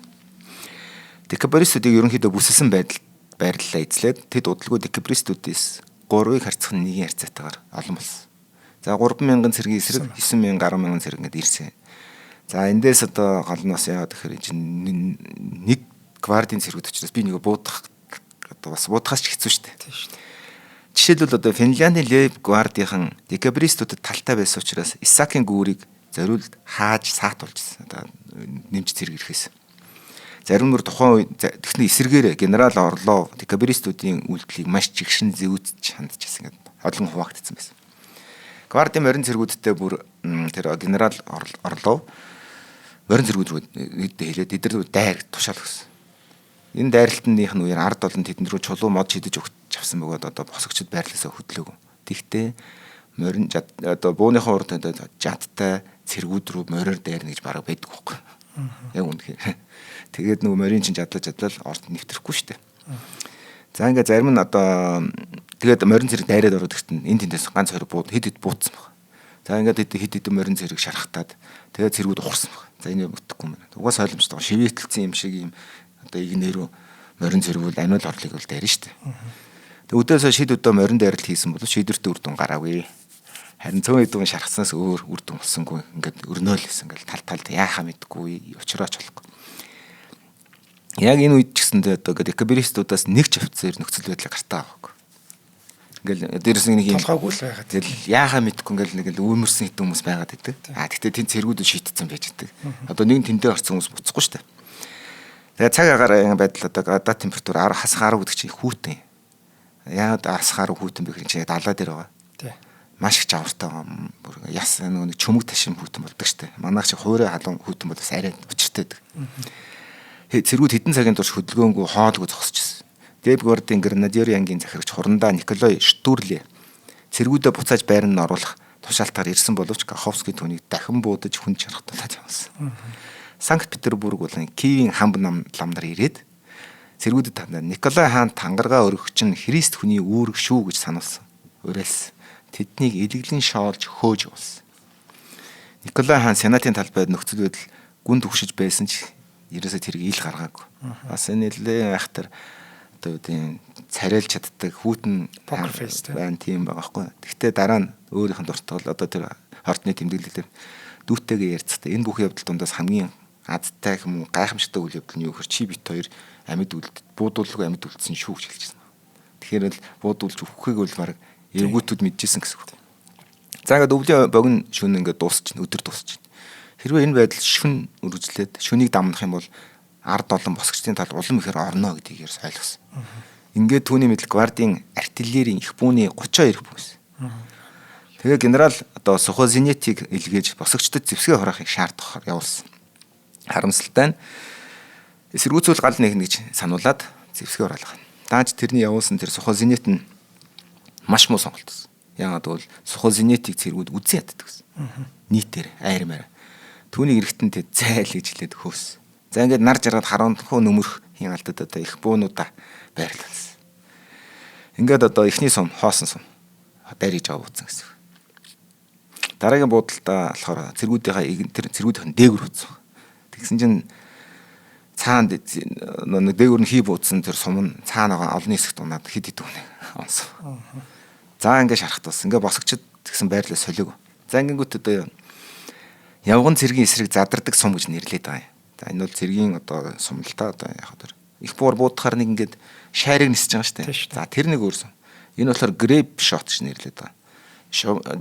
Декабристүүдийг ерөнхийдөө бүсэлсэн байдал байрлалаа эзлээд тэд удалгүй декабристүүдээс 3-ыг харьцах нь 1-ийн харьцаатайгаар олон болсон. За 3000 цэргийн эсрэг 9000 10,000 цэрэг ингээд ирсэн. За эндээс одоо гол нь бас яагаад гэхээр чинь нэг гвардийн цэргүүд учраас би нэг буудах одоо бас буудахаас ч хэцүү шүү дээ. Тийм шүү дээ. Жишээлбэл одоо Финляндийн Лейб гвардийнхан декабристүүдэд талтай байсан учраас Исакийн гүүрийг зориулд хааж саатуулж ирсэн. Одоо нэмж цэрэг ирэхээс. Зарим мөр тухайн үед тэгсэн эсэргээр генерал Орлов декабристүүдийн үйлдэлийг маш жигшин зэвүүцэж хандчихсан гэдэг олон хуваагдсан байсан. Гвардийн морин цэргүүдтэй бүр тэр генерал Орлов морин цэргүүд рүү нийтдээ хэлээд эдгээр рүү дайр тушаал өгсөн. Энэ дайралтных нь үеэр ард олон тэдэн рүү чулуу мод шидэж өгч авсан бөгөөд одоо босгочд байрлалаасаа хөдлөөгүй. Тэгтээ морин одоо бууныхаа урд одоо жадтай цэргүүд рүү мориор дайрна гэж бараг байдаг байхгүй. Яг үнэхээр. Тэгээд нөгөө морин чинь жадлал орд нэвтрэхгүй шүү дээ. За ингээд зарим нь одоо тэгээд морин цэрэг дайраад ороод ирсэн. Энэ тэндээс ганц хоёр бууд хэд хэд буудсан баг. За ингээд хэд хэд морин цэрэг шархтаад тэгээд цэргүүд ухарсан баг. За энэ бүтэхгүй юм байна. Угаас ойлгомжтой. Шивээтлцэн юм шиг юм одоо игнэрүү морин цэргүүл аниул орлыг бол дайрна шүү дээ. Тэгээд өдөөсөө шид өдөө морин дайралт хийсэн бол шийдвэртэй үр дүн гараагүй. Харин цөөн хэдэн шархсанаас өөр үр дүн болсонгүй. Ингээд өрнөөл гэсэн ингээл тал талд яахаа мэдгүй учраач болохгүй. Яг энэ үед ч гэсэндээ одоо декабристуудаас нэг ч офицер нөхцөл байдлыг гартаа аваагүй. Ингээл дээрээс нэг юм толгойгүй л байгаад. Тэгэл яахаа мэдгүй ингээл нэг л үүмэрсэн хэдэн хүмүүс байгаад байдаг. А тэгтээ тэнд цэргүүд шийтцэн байж байдаг. Одоо нэг тэндээ орсон хүмүүс буцахгүй шүү дээ. Тэгээ цаг агаарын байдал одоо гадаа температур 10 хасах 10 гэдэг чинь хүүтэн. Яагаад хасах 10 хүүтэн бэ гэхээр чинь далаа дээр байгаа. Тий. Маш их жавартай бүр яс нөгөө нэг чөмөг ташим хүүтэн болдог шүү дээ. Манайх шиг хуурай халуун хүүтэн бол бас арай учиртай байдаг. Цэргүүд хэдэн цагийн турш хөдөлгөөнгүй хоолгүй зогсож ирсэн. Дэбгвардын Гренадиер ангийн захирагч хурандаа Николай Штүрле цэргүүдээ буцааж байранд оруулах Тушаалтаар ирсэн боловч Каховский түүнийг дахин буудаж хүн чархтуулаад явсан. Санкт Петербург болон Киевийн хамб нам лам нар ирээд цэргүүдэд тандаа Николай хаан тангаргаа өргөх чинь Христ хүний үүрэг шүү гэж сануулсан. Уриалсан. Тэднийг элэглэн шоолж хөөж явуулсан. Николай хаан сенатын талбайд нөхцөл байдал гүн түгшиж байсан ч ерөөсөө тэрийг ил гаргаагүй. Бас энэ нэлээд айхтар одоо юу гэдэг царайлж чаддаг хүүтэн poker face байна тийм байгаа байхгүй. Гэхдээ дараа нь өөрийнх нь дуртал одоо тэр ордны тэмдэглэлээр дүүтэйгээ ярьцгатай энэ бүх явдал дундаас хамгийн азтай юм уу гайхамшигтай үйл явдал нь юу гэхээр чи бит хоёр амьд үлд буудуулгүй амьд үлдсэн шүү гэж хэлчихсэн. Тэгэхээр л буудуулж өгөхийг бол баг эвгүүтүүд мэдчихсэн гэсэн үг. За ингээд өвлийн богино шөнө ингээд дуусчихна, өдөр дуусчихна. Хэрвээ энэ байдал шүн үргэлжлээд шүнийг дамнах юм бол ард олон босгочдын тал улам ихээр орно гэдгийг ерөөс ойлгосон. Ингээд түүний мэдл гвардийн артиллерийн их бүүний 32 бүс. Тэгээ генерал одоо Сухозинетийг илгээж босгочдод зэвсгээ хураахыг шаардахаар явуулсан. Харамсалтай нь эсэргүүцвэл гал нэгнэ гэж сануулад зэвсгээ хураалга. Дааж тэрний явуулсан тэр Сухозинет нь маш муу сонголт байсан. Яагаад гэвэл Сухозинетийг цэргүүд үзэн яддаг гэсэн. Нийтээр айрмаар. Түүнийг эрэхтэн тэ зайл гэж хэлээд хөөс. За ингээд нар жаргаад харанхуй нөмөрх хийн алдад одоо их буунуудаа байрлалсан. Ингээд одоо эхний сум хоосон сум дайрж байгаа бууцсан гэсэн. Дараагийн буудалтаа болохоор цэргүүдийнхаа тэр цэргүүдийнх нь дээгүр утсан. Тэгсэн чинь цаана нэг дээгүр нь хий буудсан тэр сум нь цаана байгаа олонний хэсэгт унаад хэд хэд үнэ онсон. За ингээд шарахт болсон. Ингээд босгочд тэгсэн байрлал солиог. За ингэнгүүт одоо явган цэргийн эсрэг задардаг сум гэж нэрлэдэг байгаа юм. За энэ бол цэргийн одоо сум л та одоо яг тэр их буур буудахаар нэг ингээд шайрыг нисэж байгаа шүү дээ. За тэр нэг өөр сум. Энэ болохоор grape shot гэж нэрлэдэг байгаа.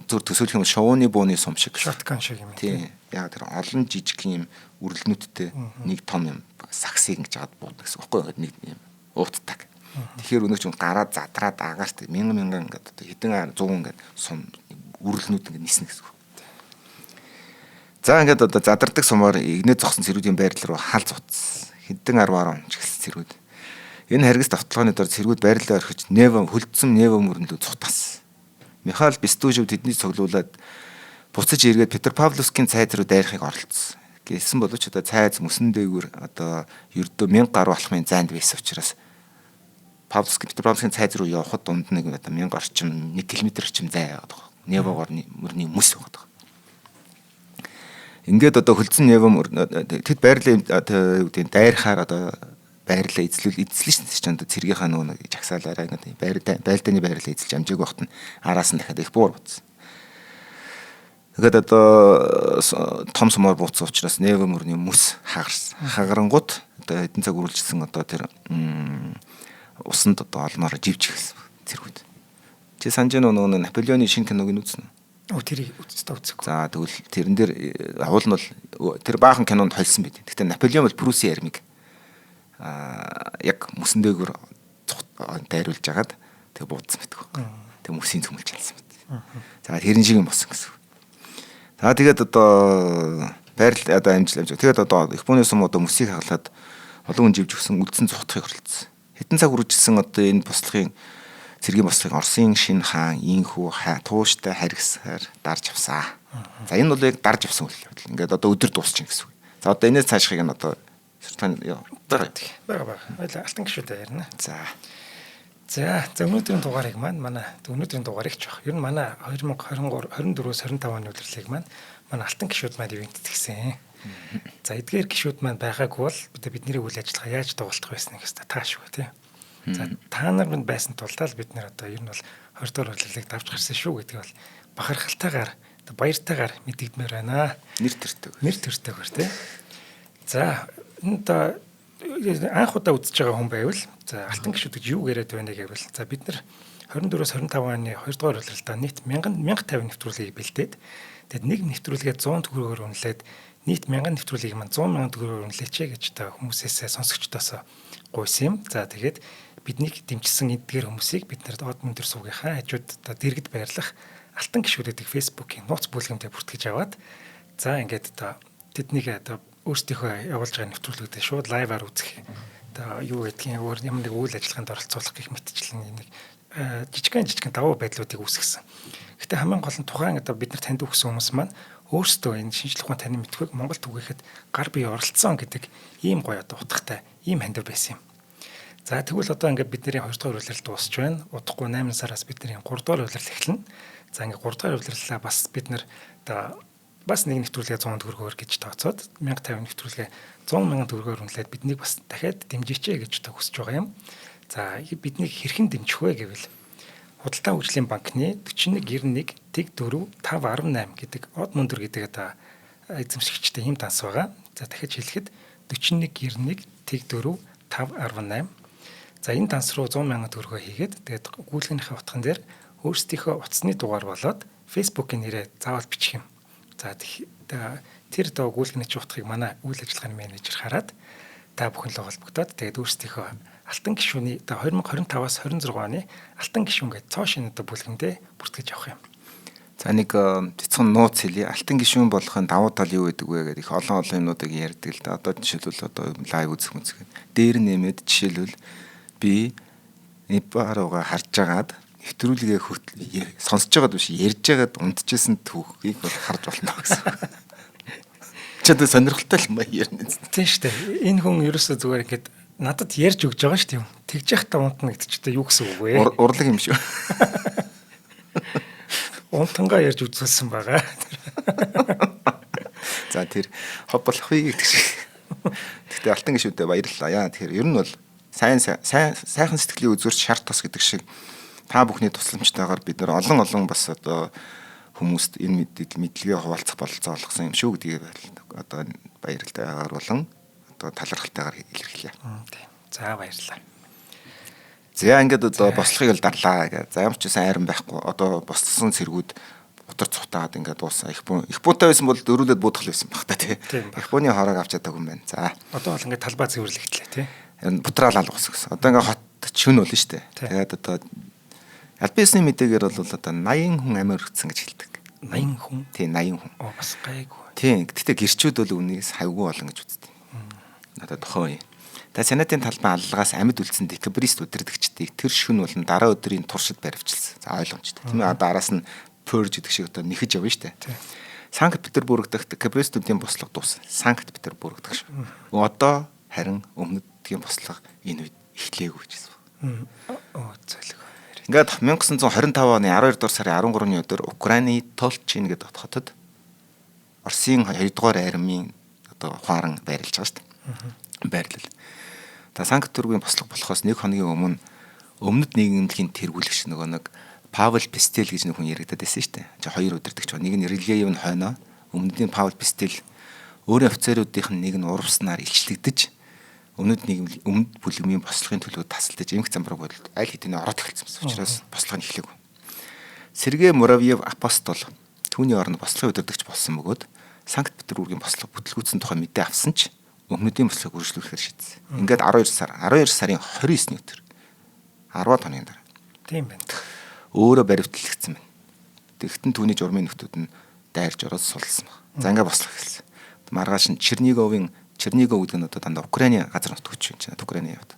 Зүр төсөөлөх юм шовооны бууны сум шиг. Shotgun шиг юм. Тийм. Яг тэр олон жижиг юм үрэлнүүдтэй нэг том юм саксыг ингэж аваад буудна гэсэн үг байхгүй юу? Нэг юм уутдаг. Тэгэхээр өнөө чинь гараа задраад агаарт мянган мянган ингээд одоо хэдэн 100 ингээд сум үрэлнүүд ингээд ниснэ гэсэн үг. За ингээд одоо задардаг сумаар игнэ зогсон цэрүүдийн байрлал руу хал зутсан. Хэдэн 10 10 ч гэсэн цэрүүд. Энэ харгас давталгааны дор цэргүүд байрлалаа орхиж Нева хөлдсөн Нева мөрөндөө цутгасан. Михаил Бестужев тэдний цуглуулад буцаж эргээд Петр Павловскийн цайз руу дайрахыг оролдсон. Гэсэн боловч одоо цайз мөсөн дээгүүр одоо ердөө 1000 гаруй алхмын зайд байсан учраас Павловский Петр Павловскийн цайз руу явхад дунд нэг одоо 1000 орчим 1 км орчим зай яваад байгаа. Невагоор мөрний мөс яваад байгаа. Ингээд одоо хөлдсөн Нева тэд байрлалын одоо юу гэдэг дайрахаар одоо байрлалаа эзлүүл эзлэн шин чинь одоо цэргийнхаа нөгөө нэг жагсаалаараа ингээд байлдааны байрлалаа эзэлж амжаагүй багт нь араас нь дахиад их буур бутсан. Тэгээд одоо том сумаар бууцсан учраас Нева мөрний мөс хагарсан. Хагарангууд одоо хэдэн цаг үргэлжилсэн одоо тэр усанд одоо олноор живж эхэлсэн цэргүүд. Чи санаж байна уу нөгөө Наполеоны шинэ киног нь үзсэн үү? Өө тэрийг үзсэн үзээгүй. За тэгвэл тэрэн дээр агуул нь бол тэр баахан кинонд холсон байт. Гэхдээ Наполеон бол Пруссийн армийг яг мөсөн дээгүүр дайруулж агаад тэг буудсан байдаг. Тэг мөсийн цөмөлж алсан байт. За тэрэн шиг юм болсон гэсэн. За тэгээд одоо байрлал одоо амжил амжил. Тэгээд одоо Японы сум одоо мөсийг хаглаад олон хүн живж өгсөн үлдсэн цухтахыг оролцсон. Хэдэн цаг үргэлжилсэн одоо энэ бослогын цэргийн бослогын Оросын шинэ хаан инхүү тууштай харгасаар дарж авсаа. За энэ бол яг дарж авсан үйл явдал. Ингээд одоо өдөр дуусчих гэсэн үг. За одоо энэс цаашхыг нь одоо бага бага. Алтан гişүүдээ ярина. За. За өнөөдрийн дугаарыг маань манай өнөөдрийн дугаарыг ч баг. Ер нь манай 2023 24-өөс 25 оны улирлыг маань манай алтан гişүүд маань ивент тэгсэн. За эдгээр гişүүд маань байгаагүй бол бидний үйл ажиллагаа яаж дугалтах байсан гэсэн таашгүй тий. За та нар минь байсан тулдаа л бид нэр одоо ер нь бол 20 дугаар улирлыг давж гарсан шүү гэдгийг бол бахархалтайгаар баяртайгаар мэдэгдмээр байна. Нэр төртэйгээр. Нэр төртэйгээр тий. За энэ одоо анх удаа үзэж байгаа хүн байвал за алтан гişүүд гэж юу яриад байна гэвэл за бид нар 24-өөс 25 оны 2 дугаар улиралдаа нийт 1050 нэвтрүүлгийг бэлдээд тэгэд нэг нэвтрүүлгээ 100 төгрөгөөр үнэлээд нийт 1000 нэвтрүүлгийг маань 100 мянган төгрөгөөр үнэлээч гэж та хүмүүсээсээ сонсогчдоос гуйсан юм. За тэгээд биднийг дэмжсэн эдгээр хүмүүсийг бид нар од мөндөр суугийнхаа хажууд одоо дэргэд байрлах алтан гişүүд гэдэг Facebook-ийн нууц бүлгэмтэй бүртгэж аваад за ингээд одоо тэднийг одоо өөрсдийнхөө явуулж байгаа нэвтрүүлгүүдээ шууд лайваар үзэх одоо юу гэдгийг өөр ямар нэг үйл ажиллагаанд оролцуулах гэх мэтчлэн нэг жижигэн давуу байдлуудыг үүсгэсэн. Гэхдээ хамгийн гол нь тухайн одоо бид нар танд өгсөн хүмүүс маань өөрсдөө энэ шинжлэх ухаан танин мэдхүйг Монгол түгээхэд гар бие оролцсон гэдэг ийм гоё одоо утгатай ийм хандив байсан юм. За тэгвэл одоо ингээд бидний 2 дахь улирал дуусч байна. Удахгүй 8 сараас бидний 3 дахь улирал эхэлнэ. За ингээд 3 дахь улирлаа бас бид нар одоо бас нэг нэвтрүүлгээ 100 төгрөгөөр гэж тооцоод 1050 нэвтрүүлгээ 100 мянган төгрөгөөр үнэлээд биднийг бас дахиад дэмжээч гэж одоо хүсэж байгаа юм. За биднийг хэрхэн дэмжих вэ гэвэл Худалдаа хөгжлийн банкны 4191 тэг 4 518 гэдэг од мөндөр гэдэг одоо эзэмшигчтэй ийм данс байгаа. За дахиж хэлэхэд 4191 тэг 4 518. За энэ данс руу 100 мянган төгрөгөө хийгээд тэгээд гүйлгэнийхээ утган дээр өөрсдийнхөө утасны дугаар болоод Facebook-ийн нэрээ заавал бичих юм. За тэр одоо гүйлгэний утгыг манай үйл ажиллагааны менежер хараад та бүхэн л холбогдоод тэгээд өөрсдийнхөө алтан гишүүний одоо 2025-аас 26 оны алтан гишүүн гэдэг цоо шинэ одоо бүлгэндээ бүртгэж авах юм. За нэг цэцгэн нууц хэлье. Алтан гишүүн болохын давуу тал юу гэдэг вэ гэдэг их олон олон юмнуудыг ярьдаг л да. Одоо жишээлбэл одоо live үзэх мүзэх. Дээр нэмээд жишээлбэл би Нипарууга харж агаад нэвтрүүлгээ сонсож байгаад биш ярьж байгаад унтчихсан түүхийг бол харж болно гэсэн. Чи одоо сонирхолтой л юм ярина. Тийм шүү дээ. Энэ хүн ерөөсөө зүгээр ингээд надад ярьж өгч байгаа шүү дээ. Тэгж яхта унтна гэдэг чинь юу гэсэн үг вэ? Урлаг юм шүү. Унтангаа ярьж үзүүлсэн байгаа. За тэр хоб болох вэ гэдэг шиг. Гэхдээ алтан гишүүдээ баярлалаа. Яа тэгэхээр ер нь бол сайн сайхан сэтгэлийн үзүүрч шар тос гэдэг шиг та бүхний тусламжтайгаар бид нар олон олон бас одоо хүмүүст энэ мэдлэгээ хуваалцах бололцоо олгосон юм шүү гэдгийг одоо баярлалтайгаар болон одоо талархалтайгаар илэрхийлье. Тийм. За баярлалаа. За ингээд одоо бослогыг л дарлаа гэж. За ямар ч байсан айран байхгүй. Одоо бослсон цэргүүд бутар цухтаад ингээд дууссан. Их буутай байсан бол дөрүүлээд буудах л байсан баг та тий. Их бууны хороог авч чадаагүй юм байна. За. Одоо бол ингээд талбай цэвэрлэгдлээ тий. Бутраал алгасан гэсэн. Одоо ингээд хот шүн болно шүү дээ. Тэгээд одоо аль биесны мэдээгээр бол одоо 80 хүн амиа өргөцсөн гэж хэлдэг. 80 хүн? Тийм 80 хүн. Оо бас гайгүй. Тийм. Гэхдээ гэрчүүд бол үнээс хавьгүй олон гэж үздэг. Надад тухайн үе. Та сенатын талбай аллагаас амьд үлдсэн декабрист удирдагчдыг тэр шүн болон дараа өдрийн туршид баривчилсан. За ойлгомжтой. Тийм ээ одоо араас нь purge гэдэг шиг одоо нэхэж явна шүү дээ. Санкт Петербург дахь декабристүүдийн бослого дууссан. Санкт Петербург дахь шүү. Одоо харин өмнөдгийн бослого энэ үед эхлээгүй гэсэн. Оо зөлөг. Ингээд 1925 оны 12 дугаар сарын 13-ны өдөр Украины Толчин гэдэг хотод Оросын 2 дугаар армийн одоо хуаран байрлаж байгаа шүү дээ. Байрлал. За Санкт Петербургийн бослого болохоос нэг хоногийн өмнө өмнөд нийгэмлэгийн тэргүүлэгч нөгөө нэг Павел Пестел гэж нэг хүн яригадад байсан шүү дээ. Чи хоёр удирдагч ба нэг нь Релеев нь хойноо өмнөдийн Павел Пестел өөрийн офицеруудынх нь нэг нь урвснаар илчлэгдэж өмнөд нийгэмлэг өмнөд бүлгэмийн бослогын төлөө тасалдаж эмх замбраг бодолд аль хэдийн ороод эхэлсэн байсан. Учраас бослого нь эхлэегүй. Сергей Муравьев апостол түүний оронд бослогын удирдагч болсон бөгөөд Санкт Петербургийн бослого бүтлгүүцсэн тухай мэдээ авсан ч өмнөдийн бослогыг үргэлжлүүлэхээр шийдсэн. Ингээд 12 сарын 29-ний өдөр 10 хоногийн дараа. Тийм байна. Өөрөө баривтлагдсан байна. Тэгтэн түүний журмын нөхдүүд нь дайрж ороод сулсан баг. За ингээд бослого эхэлсэн. Маргааш нь Черниговын Чернигов гэдэг нь одоо дандаа Украины газар нутагч юм чинь. Украины яваад.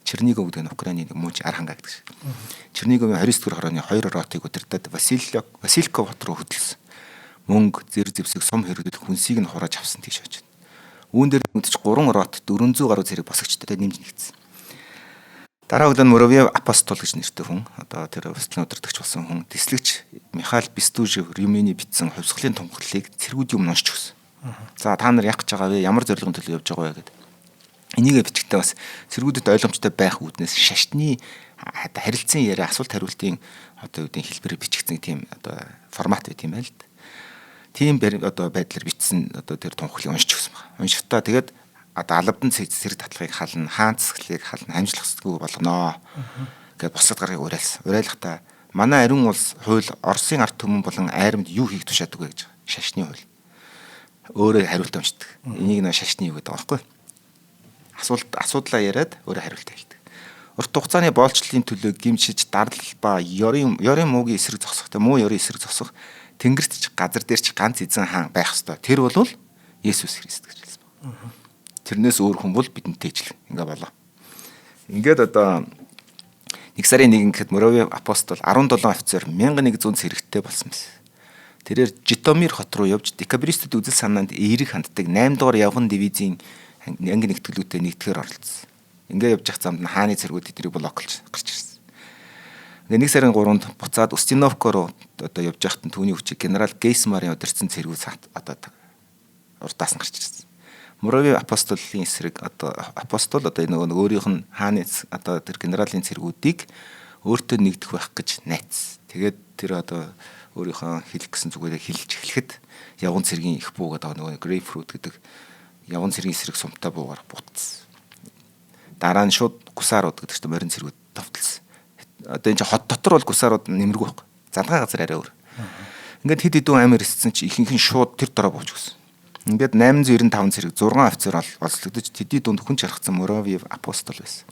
Чернигов гэдэг нь Украины нэг мууч арханга гэдэг шиг. Черниговын 29 дугаар хорооны 2 ротыг удирдаад Васильков хот руу хөдөлсөн. Мөнгө, зэр зэвсэг, сум хэрэглэх хүнсийг нь хурааж авсан тийш очив. Үүн дээр нүдч 3 рот 400 гаруй цэрэг босгочтой нэмж нэгдсэн. Дараа өглөө нь Муравьев апостол гэж нэртэй хүн, одоо тэр бослогын удирдагч болсон хүн, тэслэгч Михаил Бестужев Рюминий бичсэн хувьсгалын тунхаглалыг цэргүүдийн өмнө уншиж өгсөн. За та нар яах гэж байгаа вэ? Ямар зорилгын төлөө явж байгаа вэ гэдэг. Энийгээ бичгтээ бас цэргүүдэд ойлгомжтой байх үүднээс шашны харилцан яриа асуулт хариултын одоо юу гэдэг хэлбэрээр бичигдсэн тийм одоо формат байт юм байна л да. Тийм одоо байдлаар бичсэн одоо тэр тунхаглалыг уншиж өгсөн байна. Уншихтаа тэгээд одоо албадан цэрэг татлагыг хална, хаан засаглалыг хална, амжилтгүй болгоноо гэд бусад гарыг уриалсан. Уриалахдаа манай ариун улс хууль Оросын ард түмэн болон айрамд юу хийх тушаадаг вэ гэж шашны хууль. Өөрөө хариулт уншдаг. Энийг нөө шашны юу гэдэг байгаа байхгүй. Асуудлаа яриад өөрөө хариулт хэлдэг. Урт хугацааны боолчлолын төлөө гимшиж дарлал ба ёрын муугийн эсрэг зогсох, тэ муу ёрын эсрэг зогсох тэнгэрт ч газар дээр ч ганц эзэн хаан байх ёстой. Тэр бол Есүс Христ гэж хэлсэн байна. Тэрнээс өөр хүн бол бидэнтэй ижил ингээ болоо. Ингээд одоо 1 сарын 1 гэхэд Муравьев апостол 17 офицер 1100 цэрэгтэй болсон байсан. Тэрээр Житомир хот руу явж декабристүүд үзэл санаанд эерэг ханддаг 8 дугаар явган дивизийн анги нэгтгэлүүтэй нэгтгэхээр оролцсон. Ингээ явж явах замд нь хааны цэргүүд тэднийг блоклж гарч ирсэн. Ингээ 1 сарын 3-нд буцаад Устиновка руу одоо явж байхад нь түүний хүчийг генерал Гейсмарын удирдсан цэргүүд одоо урдаас нь гарч ирсэн. Муравьев апостолын эсрэг одоо апостол одоо нөгөө өөрийнх нь хааны одоо тэр генералийн цэргүүдийг өөртөө нэгдэх байх гэж найдсан. Тэгээд тэр одоо өөрийнхөө хэлэх гэсэн зүгээрээ хэлж эхлэхэд явган цэргийн их буу гэдэг нөгөө грейпфрут гэдэг явган цэргийн эсрэг сумтай буугаар бутцсан. Дараа нь шууд гусаарууд гэдэг чинь морин цэргүүд товтлсон. Одоо энэ чинь хот дотор бол гусаарууд нэмэргүй байхгүй. Залгаа газар арай өөр. Ингээд хэд хэдэн амир эссэн чи ихэнх нь шууд тэр дороо бууж өгсөн. Ингээд 895 цэрэг 6 офицер олзлогдож тэдний дунд хүн чархсан Муравьев апостол байсан.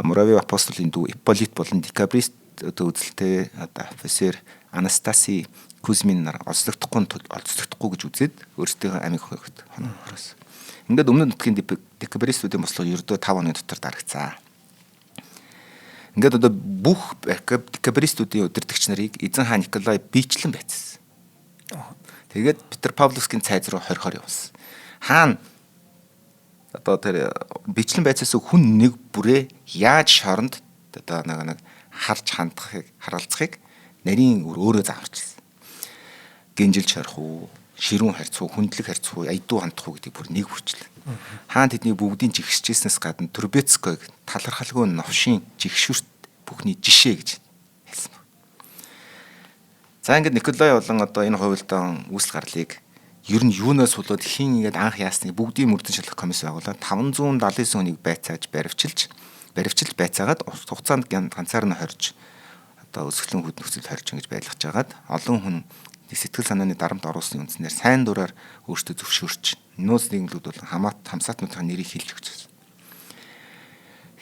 Муравьев апостолын дүү Ипполит болон декабрист одоо үзэлтэй одоо офицер Анастаси Кузьмин нар олзлогдохгүй гэж үзээд өөрсдийнхөө амийг хойгот хороос. Ингээд өмнөд нутгийн декабристүүдийн бослого ердөө 5 оны дотор дарагцаа. Ингээд одоо бүх декабристүүдийн удирдагч нарыг эзэн хаан Николай бичлэн байцсан. Тэгээд Петр Павловскийн цайз руу хорихоор явсан. Хаан одоо тэр бичлэн байцаасан хүн нэг бүрээ яаж шоронд одоо нэг харж хандахыг харалцахыг нарийн өөрөө зааварчилсан. Гинжилж хорих уу, ширүүн харьцах уу, хүндлэг харьцах уу, аядуу хандах уу гэдгийг бүр нэг бүрчлээ. Хаан тэдний бүгдийн жигшчихснээс гадна Трубецкойг талархалгүй новшийн жигшүүрт бүхний жишээ гэж хэлсэн баг. За ингээд Николай болон одоо энэ хувилдаан үүсэл гарлыг ер нь юунаас болоод хин ингээд анх яасныг бүгдийн мөрдөн шалгах комисс байгуулаад 579 хүнийг байцааж баривчилж байцаагаад урт хугацаанд ганцаар нь хорж одоо өсгөлэн хүд нөхцөл хорж ингэж байлгаж хагаад олон хүн сэтгэл санааны дарамт оруулсны үндснээр сайн дураар өөртөө зөвшөөрч нууц нийгэмлэгүүд болон хамаат хамсаатнуудын нэрийг хэлж өгч байсан.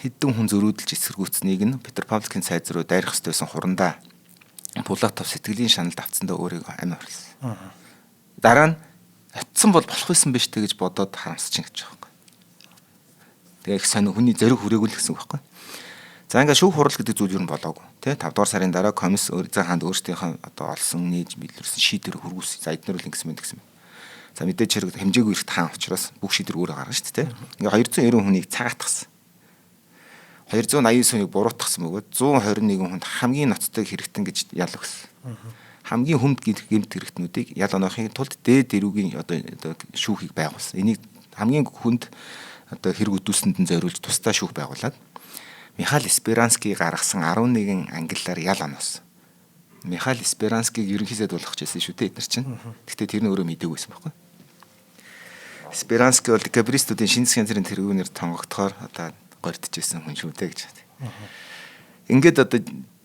Хэдэн хүн зөрүүдэлж эсэргүүцнийг нь Петр Павловскийн сайз руу дайрах ёстой байсан хурандаа Булатов сэтгэлийн шаналд автсандаа өөрийгөө амь орлсон. Дараа нь очисон бол болох байсан биш үү гэж бодоод харамсаж ингэж байгаа байхгүй. Тэгээ их сонь хүний зориг хүрээгүй л гэсэн үг байхгүй. За ингээд шүүх хурал гэдэг зүйл юу нь болоогүй. Тэ 5 дугаар сарын дараа комисс эзэн хаанд өөрсдийнхөө одоо олсон нээж мэдлэрсэн шийдвэр хөргүүлсэн. За эднэр бол ингэсэн мэт гэсэн. За мэдээж хэрэг хэмжээгүй эрхт хаан учраас бүх шийдвэр өөрөө гаргана шүү дээ. Ингээд 290 хүнийг цагаатгасан. 289 хүнийг буруутгасан бөгөөд 121 хүнд хамгийн ноцтой хэрэгтэн гэж ял өгсөн. Хамгийн хүнд гэмт хэрэгтнүүдийг ял оноохын тулд дээд дэрүүгийн одоо шүүхийг байгуулсан. Энийг хамгийн хүнд одоо хэрэг үдүүлсэнд нь зориулж тусдаа шүүх байгуулад Михаил Сперанский гаргасан 11 ангиллаар ял оноос. Михаил Сперанскийг ерөнхий сайд болгох гэсэн шүү дээ эдгээр чинь. Гэхдээ тэр нь өөрөө мдээгүй байсан байхгүй. Сперанский бол декабристүүдийн шинэ засгийн газрын тэргүүнээр тонгогдохоор одоо горьдчихсэн хүн шүү дээ гэж. Ингээд одоо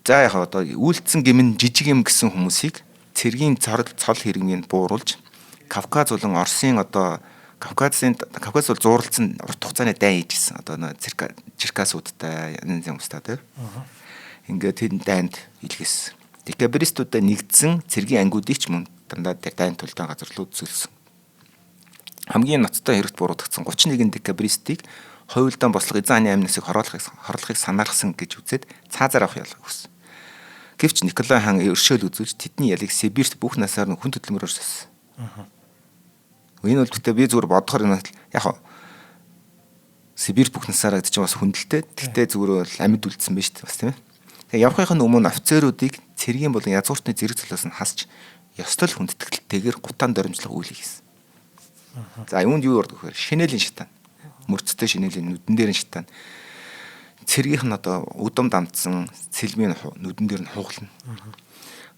за яг одоо үйлдсэн гэмэн жижиг юм гэсэн хүмүүсийг цэргийн цол хэрэгмийг бууруулж Кавказ болон Оросын одоо Кавказ бол зууралдсан урт хугацааны дайн хийжсэн. Одоо нөө Черкасуудтай янз янзын хүмүүстэй тийм. Ингээд тэр дайнд илгээсэн. Декабристуудаа нэгдсэн цэргийн ангиудыг ч мөн дандаа тэр дайн тулдаан газар руу зөлсөн. Хамгийн ноцтой хэрэгт буруутгацсан 31 декабристийг хувилдаан бослого эзэн хааны амнасыг хорлохыг санаархсан гэж үзээд цаазаар авах ялга өгсөн. Гэвч Николай хаан өршөөл үзүүлж тэдний ялыг Сибирт бүх насаар нь хүн хөдөлмөрөөр соссон. Энэ бол гэхдээ би зүгээр бодохоор энэ яг хаа Сибирт бүх насаараа гэдэг чинь бас хүндэлтэй. Гэхдээ зүгээр бол амьд үлдсэн байж шүү дээ бас тийм ээ. Тэгээ явахын өмнө офицеруудыг цэргийн болон язгууртны зэрэг цолоос нь хасч ёстой л хүндэтгэлтэйгээр гутаан доримжлох үйлийг хийсэн. За юунд юу ордог вэхээр шинэлийн шатаан. Мөрцтэй шинэлийн нүдэн дээр нь шатаан. Цэргийнх нь одоо удам дамтсан сэлмийн нүдэн дээр нь хуглана.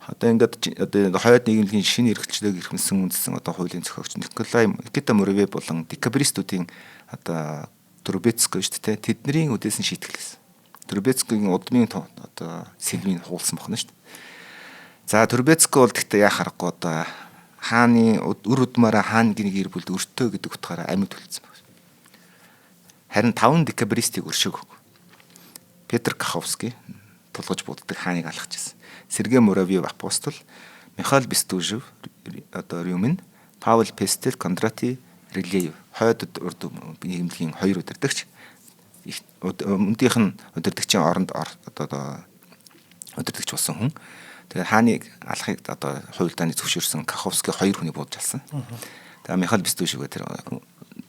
Одоо ингээд одоо хойд нийгэмлэгийн шинэ эрхчлөлийг эрхэмсэн үндсэн одоо хуулийн зохиогч Николай Никита Муравьев болон декабристүүдийн одоо Трубецкой шүү дээ. Тэдний үдээсэн шийтгэлсэн. Трубецкойгийн удмын одоо сэлмийг хуулсан байна шүү дээ. За Трубецкой бол гэхдээ яа харахгүй одоо хааны үр удмаараа хааны гэр бүлд өртөө гэдэг утгаараа амьд үлдсэн байна. Харин 5 декабристийг өршөөгөөгүй. Петр Каховский тулгаж буддаг хааныг алгачсан. Сергей Муравьев апостол, Михаил Бестужев одоо Рюмин, Павел Пестел, Кондрати Релеев хойд урд нийгэмлэгийн хоёр удирдагч Өмнөдийнх нь удирдагчийн оронд одоо удирдагч болсон хүн. Тэгээд хааныг алахыг одоо хуйлдааны зөвшөөрсөн Каховский хоёр хүнийг буудаж алсан. Тэгээд Михаил Бестужев тэр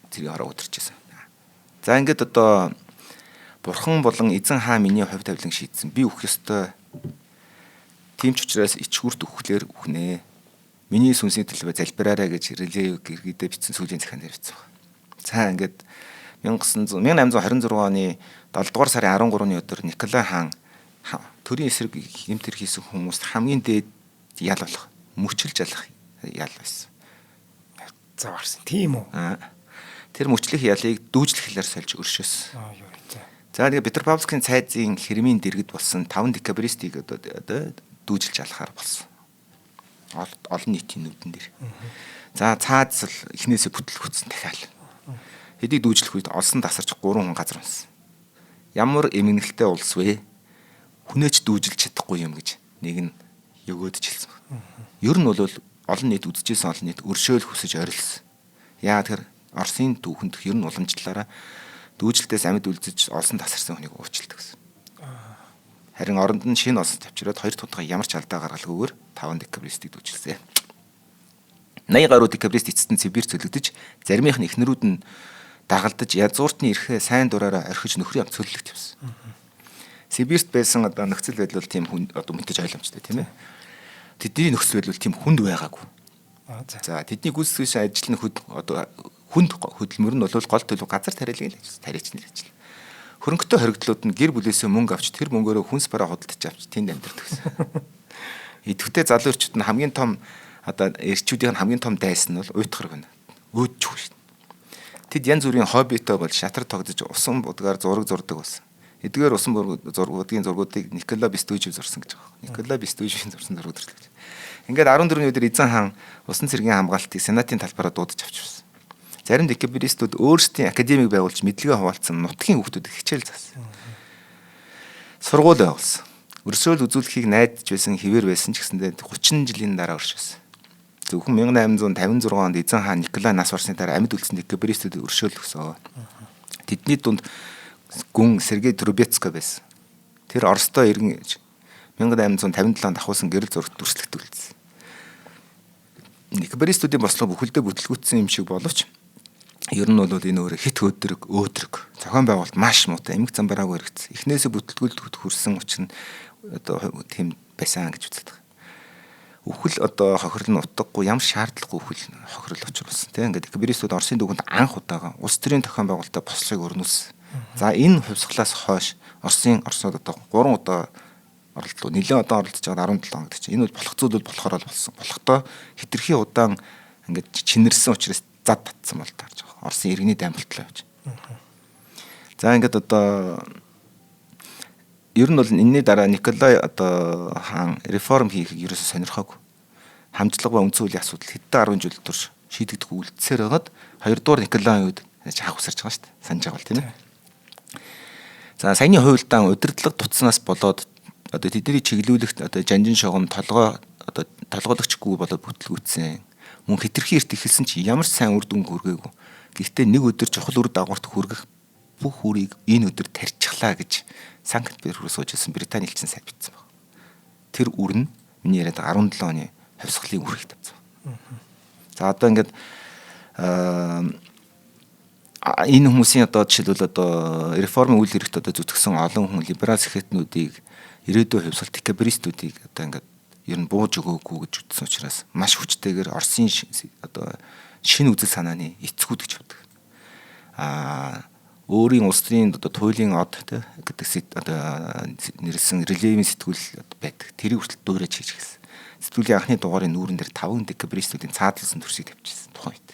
тэрийг хороо өдөрч байсан. За ингээд одоо бурхан болон эзэн хаан миний хувь тавилан шийдсэн. Би үхэх ёстой. Тийм ч учраас ичгүрт үхлээр үхнэ. Миний сүнсний төлөө залбираарай гэж Релеев гэргийдээ бичсэн сүүлийн захиан дээр бичсэн байна. За ингээд 1826 оны 7 дугаар сарын 13-ны өдөр Николай хаан төрийн эсрэг гэмтэр хийсэн хүмүүст хамгийн дээд ял болох мөчилж алах ял байсан. За гарсан. Тийм үү? Тэр мөчлөх ялыг дүүжлэх хэлээр сольж өршөөсөн. За тэгээ Петропавловскийн цайзын хэрмийн дэргэд болсон 5 декабристийг одоо дүүжилж алахаар болсон. Олон нийтийн нүдэн дээр. За цааз л эхнээсээ бүтлэх хүтсэн дахиад. Хэдийг дүүжлэх үед олсон тасарч 3 хүн газар унсан. Ямар эмгэнэлтэй улс вэ? Хүнээч дүүжилж чадахгүй юм гэж нэг нь өгөөдөж хэлсэн. Ер нь бол олон нийт үзэжсэн олон нийт өршөөл хүсэж орилсон. Яа тэгэхээр Оросын түүхэнд ер нь уламжлалаараа дүүжилтээс амьд үлдэж олсон тасарсан хүнийг уучилдаг гэсэн. Харин оронд нь шинэ олсон тавчраад хоёр дахь ямар ч алдаа гаргалгүйгээр 5 декабристийг дүүжилсэн. 80 гаруй декабрист эцэст нь Сибирь цөлөгдөж, заримынх нь эхнэрүүд нь дагалдаж язгууртны эрхээ сайн дураараа орхиж нөхрийн ам цөллөгт явсан. Сибирьт байсан одоо нөхцөл байдал бол тийм хүн одоо мэдээж ойлгомжтой тийм ээ. Тэдний нөхцөл байдал бол тийм хүнд байгаагүй. За тэдний гүйцэтгэж ажил нь хөд одоо хүнд хөдөлмөр нь бол гол төлөв газар тариалан л ажил, тариачны ажил. Хөрөнгөтэй хоригдлууд нь гэр бүлээсээ мөнгө авч тэр мөнгөөрөө хүнс бараа худалдаж авч тэнд амьдардаг гэсэн. Идэвхтэй залуу эрчүүд нь хамгийн том одоо эрчүүдийн хамгийн том дайсан нь бол уйтгар байна. Өөдчих шин. Тэд янз бүрийн хоббитой бол шатар тогтож усан будгаар зураг зурдаг болсон. Эдгээр усан будгийн зургуудыг Николай Бестужев зурсан гэж байгаа. Николай Бестужевийн зурсан зураг төрлөж. Ингээд 14-ний өдөр эзэн хаан усан цэргийн хамгаалтыг сенатын талбараа дуудаж авчирсан. Зарим декабристүүд өөрсдийн академик байгуулж мэдлэгээ хуваалцсан нутгийн хүүхдүүдэд хичээл заасан. Сургууль байгуулсан. Өрсөөл үзүүлэхийг найдаж байсан хэвээр байсан ч гэсэндээ 30 жилийн дараа өршөөсөн. Зөвхөн 1856 онд эзэн хаан Николай нас барсны дараа амьд үлдсэн декабристүүд өршөөл өгсөн. Тэдний дунд гүн Сергей Трубецкой байсан. Тэр Оросдоо иргэн 1857 онд ахуулсан гэрэл зурагт дүрслэгт үлдсэн. Декабристүүдийн бослого бүхэлдээ бүтлгүүцсэн юм шиг боловч ер нь бол энэ өөрөө хит өдрөг өөдрөг зохион байгуулалт маш муутай эмэг замбараагүй хэрэгцсэн. Эхнээсээ бүтлгүүлд хүрсэн учир нь одоо тийм байсан гэж үздэг. Үхэл одоо хохирол нь утгагүй ямар шаардлагагүй үхэл хохирол учруулсан тийм. Ингээд декабристүүд Оросын түүхэнд анх удаага улс төрийн зохион байгуулалтаа бослогыг өрнүүлсэн. За энэ хувьсгалаас хойш Оросын Оросод одоо 3 удаа оролдлоо. Нэлээд одоо оролдож байгаа 17 он гэдэг чинь энэ бол болох зүйл бол болохоор л болсон. Болохдоо хитрхи удаан ингээд чинэрсэн учраас зад татсан бол таарч байгаа. Оросын иргэний дайн болтлоо явж. За ингээд одоо ер нь бол энэний дараа Николай одоо хаан реформ хийхийг ерөөсөө сонирхоогүй. Хамтлага ба үндсэн хуулийн асуудал хэдэн 10 жил турш шийдэгдэх үлдсээр байгаад хоёрдугаар Николайн үед хаах усарч байгаа шүү дээ. Санаж байгаа бол тийм ээ. За саяны хуйлдаан удирдлага дутснаас болоод одоо тэдний чиглүүлэгт одоо жанжин шугам толгой одоо толгойлогчгүй болоод бүтлгүүцсэн. Мөн хитрхи эрт эхэлсэн чи ямар ч сайн үр дүн хүргээгүй. Гэхдээ нэг өдөр чухал үр дагаварт хүргэх бүх үрийг энэ өдөр тарьчихлаа гэж Санкт Петербург сууж байсан Британи элчин сайд бичсэн баг. Тэр үр нь миний яриад 17 оны хувьсгалын үрийг тавьсан. За одоо ингээд энэ хүмүүсийн одоо жишээлбэл одоо реформын үйл хэрэгт одоо зүтгэсэн олон хүн либерал сэхэтнүүдийг ирээдүйн хувьсгал декабристүүдийг одоо ингээд ер нь бууж өгөөгүй гэж үзсэн учраас маш хүчтэйгээр Оросын одоо шинэ үзэл санааны эцгүүд гэж боддог. Аа өөрийн улс төрийн одоо туйлын од гэдэг одоо нэрлсэн релевийн сэтгүүл байдаг. Тэрийг хүртэл дуурайж хийж гисэн. Сэтгүүлийн анхны дугаарын нүүрэн дээр 5 декабристүүдийн цаадлсан төрсийг тавьчихсан тухайн үед.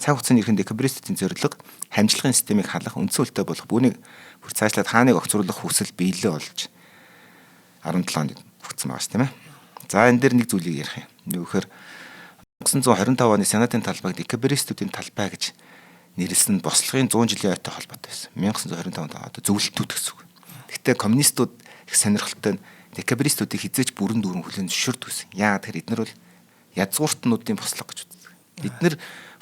Цаг хугацааны эрхэн декабристүүдийн зорилго хамжлагын системийг халах, үндсэн хуультай болох, үүнийг бүр цаашлаад хааныг огцруулах хүсэл биелээ болж 17 онд өгсөн байгаа ш тийм ээ. За энэ дээр нэг зүйлийг ярих юм. Юу гэхээр 1925 оны Сенатын талбайг декабристүүдийн талбай гэж нэрлсэн нь бослогын 100 жилийн ойтой холбоотой байсан. 1925 онд одоо зөвлөлтүүд гэсэн үг. Гэхдээ коммунистууд их сонирхолтой нь декабристүүдийг хизээч бүрэн дүүрэн хүлээн зөвшөөрдөг байсан. Яагаад тэгэхээр эднэр бол язгууртнуудын бослого гэж үздэг. Эднэр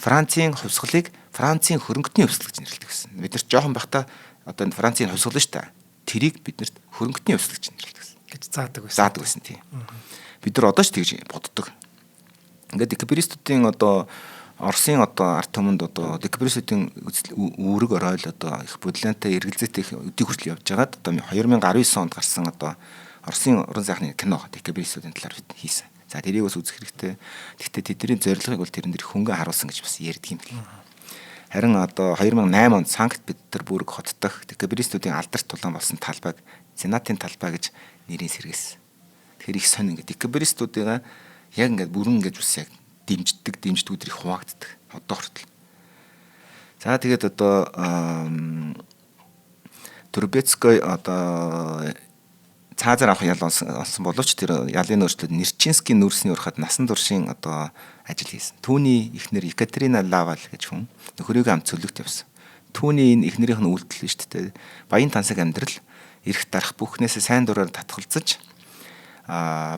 Францын хувьсгалыг Францын хөрөнгөтний хувьсгал гэж нэрлэдэг байсан. Бид нар жоохон байхдаа Одоо энэ Францын хувьсгал шүү дээ. Тэрийг биднэрт хөрөнгөтний хувьсгал гэж нэрлэдэг гэсэн. Гэж заадаг байсан. Заадаг байсан тийм. Бид нар одоо ч тэгж боддог. Ингээд декабристүүдийн одоо Оросын одоо ард түмэнд одоо декабристүүдийн үүрэг оройл одоо их бодлонтой эргэлзээтэй их өдийг хүртэл явж байгаад одоо 2019 онд гарсан одоо Оросын уран сайхны кино декабристүүдийн талаар хийсэн. За тэрийг бас үзэх хэрэгтэй. Гэхдээ тэдний зорилгыг бол тэрэн дээр хөнгөн харуулсан гэж бас ярьдаг юм бэл. Харин одоо 2008 онд Санкт-Петербург хот дахь декабристүүдийн алдарт тулаан болсон талбайг Сенатын талбай гэж нэрийн сэргээсэн. Тэгэхээр их сонь ингээд декабристүүдийг яг ингээд бүрэн ингээд бас яг дэмждэг, дэмждгүүд их хуваагддаг одоо хүртэл. За тэгээд одоо Трубецкой одоо цаазаар авах ял олсон боловч тэр ялын өөрчлөлт Нэрчинскийн нүрсний урахад насан туршийн одоо ажил хийсэн. Түүний эхнэр Екатерина Лавал гэж хүн нөхрийгөө амт цөлөгт явсан. Түүний энэ эхнэрийнх нь үйлдэл шүү дээ. Баян тансаг амьдрал эрх дарах бүхнээсээ сайн дураар татгалзаж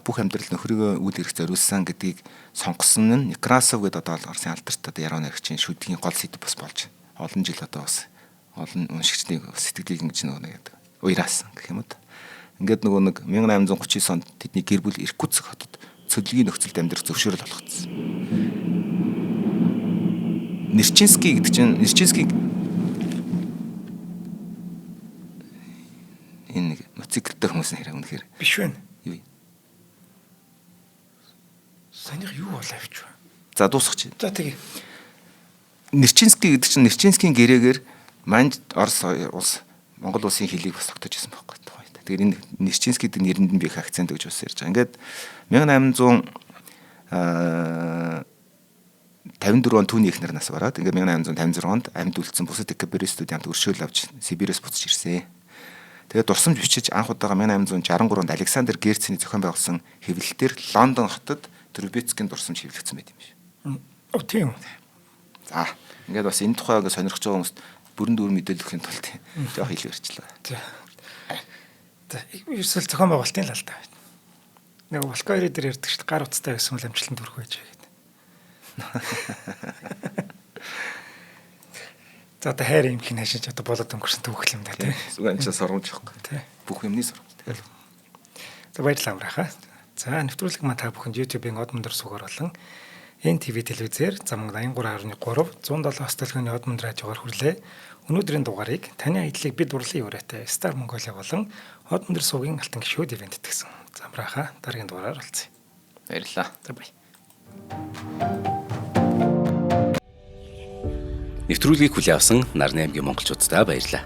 бүх амьдрал нөхрийгөө үйл эрх зориулсан гэдгийг сонгосон нь Некрасов гэдэг одоо Оросын алдарт одоо яруу найрагчийн шүдгийн гол сэдэв бас болж олон жил одоо бас олон уншигчдын сэтгэлийг ингэж нөгөө нэг уяраасан гэх юм уу. Ингээд нөгөө нэг 1839 онд тэдний гэр бүл Иркутск хотод цөлгийн нөхцөлд амьдрах зөвшөөрөл олгогдсон. Нэрчинский гэдэг чинь Нэрчинский энэ нэг мотоциклтэй хүмүүс нэр үнэхээр биш вэ? Юу? Санийх юу болоо авч вэ? За дуусгах чи. За тэгээ. Нэрчинский гэдэг чинь Нэрчинскийн гэрээгээр Манж Орос улс Монгол улсын хөлийг бас тогтоож ирсэн байхгүй. Тэгэхээр энэ Нэрчинский гэдэг нэрэнд нь би их акцент өгж бас ярьж байгаа. Ингээд 1854 он түүний эхнэр нас бараад ингээд 1856 онд амьд үлдсэн бусад декабристүүд ямт өршөөл авч Сибирээс буцаж ирсэн. Тэгээд дурсамж бичиж анх удаага 1863 онд Александр Герцений зохион байгуулсан хэвлэлтээр Лондон хотод Трубецкийн дурсамж хэвлэгдсэн байт юм шиг. Оо тийм үү. За ингээд бас энэ тухай ингээд сонирхож байгаа хүмүүст бүрэн дүүр мэдээлэл өгөхийн тулд жоох илүү ярьчлаа. За. За ерөөсөл зохион байгуулалтын л алдаа байна. Нэг Волкойр дээр ярьдаг шүү дээ. Гар утастай байсан бол амжилтанд хүрэх байж гэдэг. За одоо хайр юм хин хашиж одоо болоод өнгөрсөн түүхэл юм да тий. Зүгээр энэ чинь сургамж байхгүй. Тий. Бүх юмны сургамж. Тэгэл. За баярлалаа амраахаа. За нэвтрүүлэг маань та бүхэнд YouTube-ийн од мөндөр сугаар болон NTV телевизээр замун 83.3 107 төлхөөний од мөндөр радиогоор хүрлээ. Өнөөдрийн дугаарыг таны аяллыг бид дурлалын ураатай Star Mongolia болон од мөндөр суугийн алтан гишүүд ивент итгэсэн. Замрааха дараагийн дугаараар уулзъя. Баярлалаа. За баяа. Нэвтрүүлгийг хүлээн авсан Нарны аймгийн монголчууддаа баярлалаа.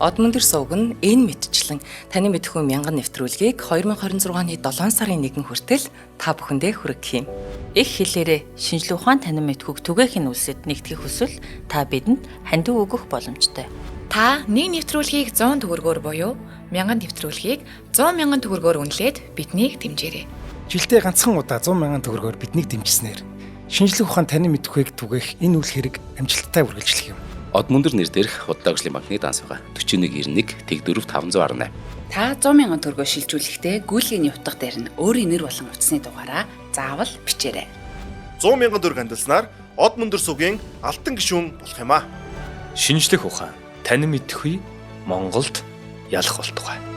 Од мөндөр сувг нь энэ мэтчлэн таны мэдхүү мянган нэвтрүүлгийг 2026 оны 7 сарын 1 хүртэл та бүхэндээ хүргэх юм. Их хэлээрээ шинжлэх ухаан танин мэдхүйг түгээх нь үлсэд нэгтгэх хүсвэл та бидэнд хандив өгөх боломжтой. Та нэг нэвтрүүлгийг 100 төгрөгөөр буюу 1000 нэвтрүүлгийг 100 мянган төгрөгөөр үнэлээд биднийг дэмжээрэй. Жилдээ ганцхан удаа 100 мянган төгрөгөөр биднийг дэмжснээр шинжлэх ухаан танин мэдхүйг түгээх энэ үйл хэрэг амжилттай үргэлжлэх юм. Од мөндөр нэр дээрх Худалдаа хөгжлийн банкны данс байгаа. 4191 Тэг4 518. Та 100 мянган төгрөгөөр шилжүүлэхдээ гүйлгээний утга дээр нь өөрийн нэр болон утасны дугаараа заавал бичээрэй. 100 мянган төгрөг хандилснаар од мөндөр сугийн алтан гишүүн болох юм аа. Шинжлэх ухаан танин мэдхүй Монголд ялах болтугай.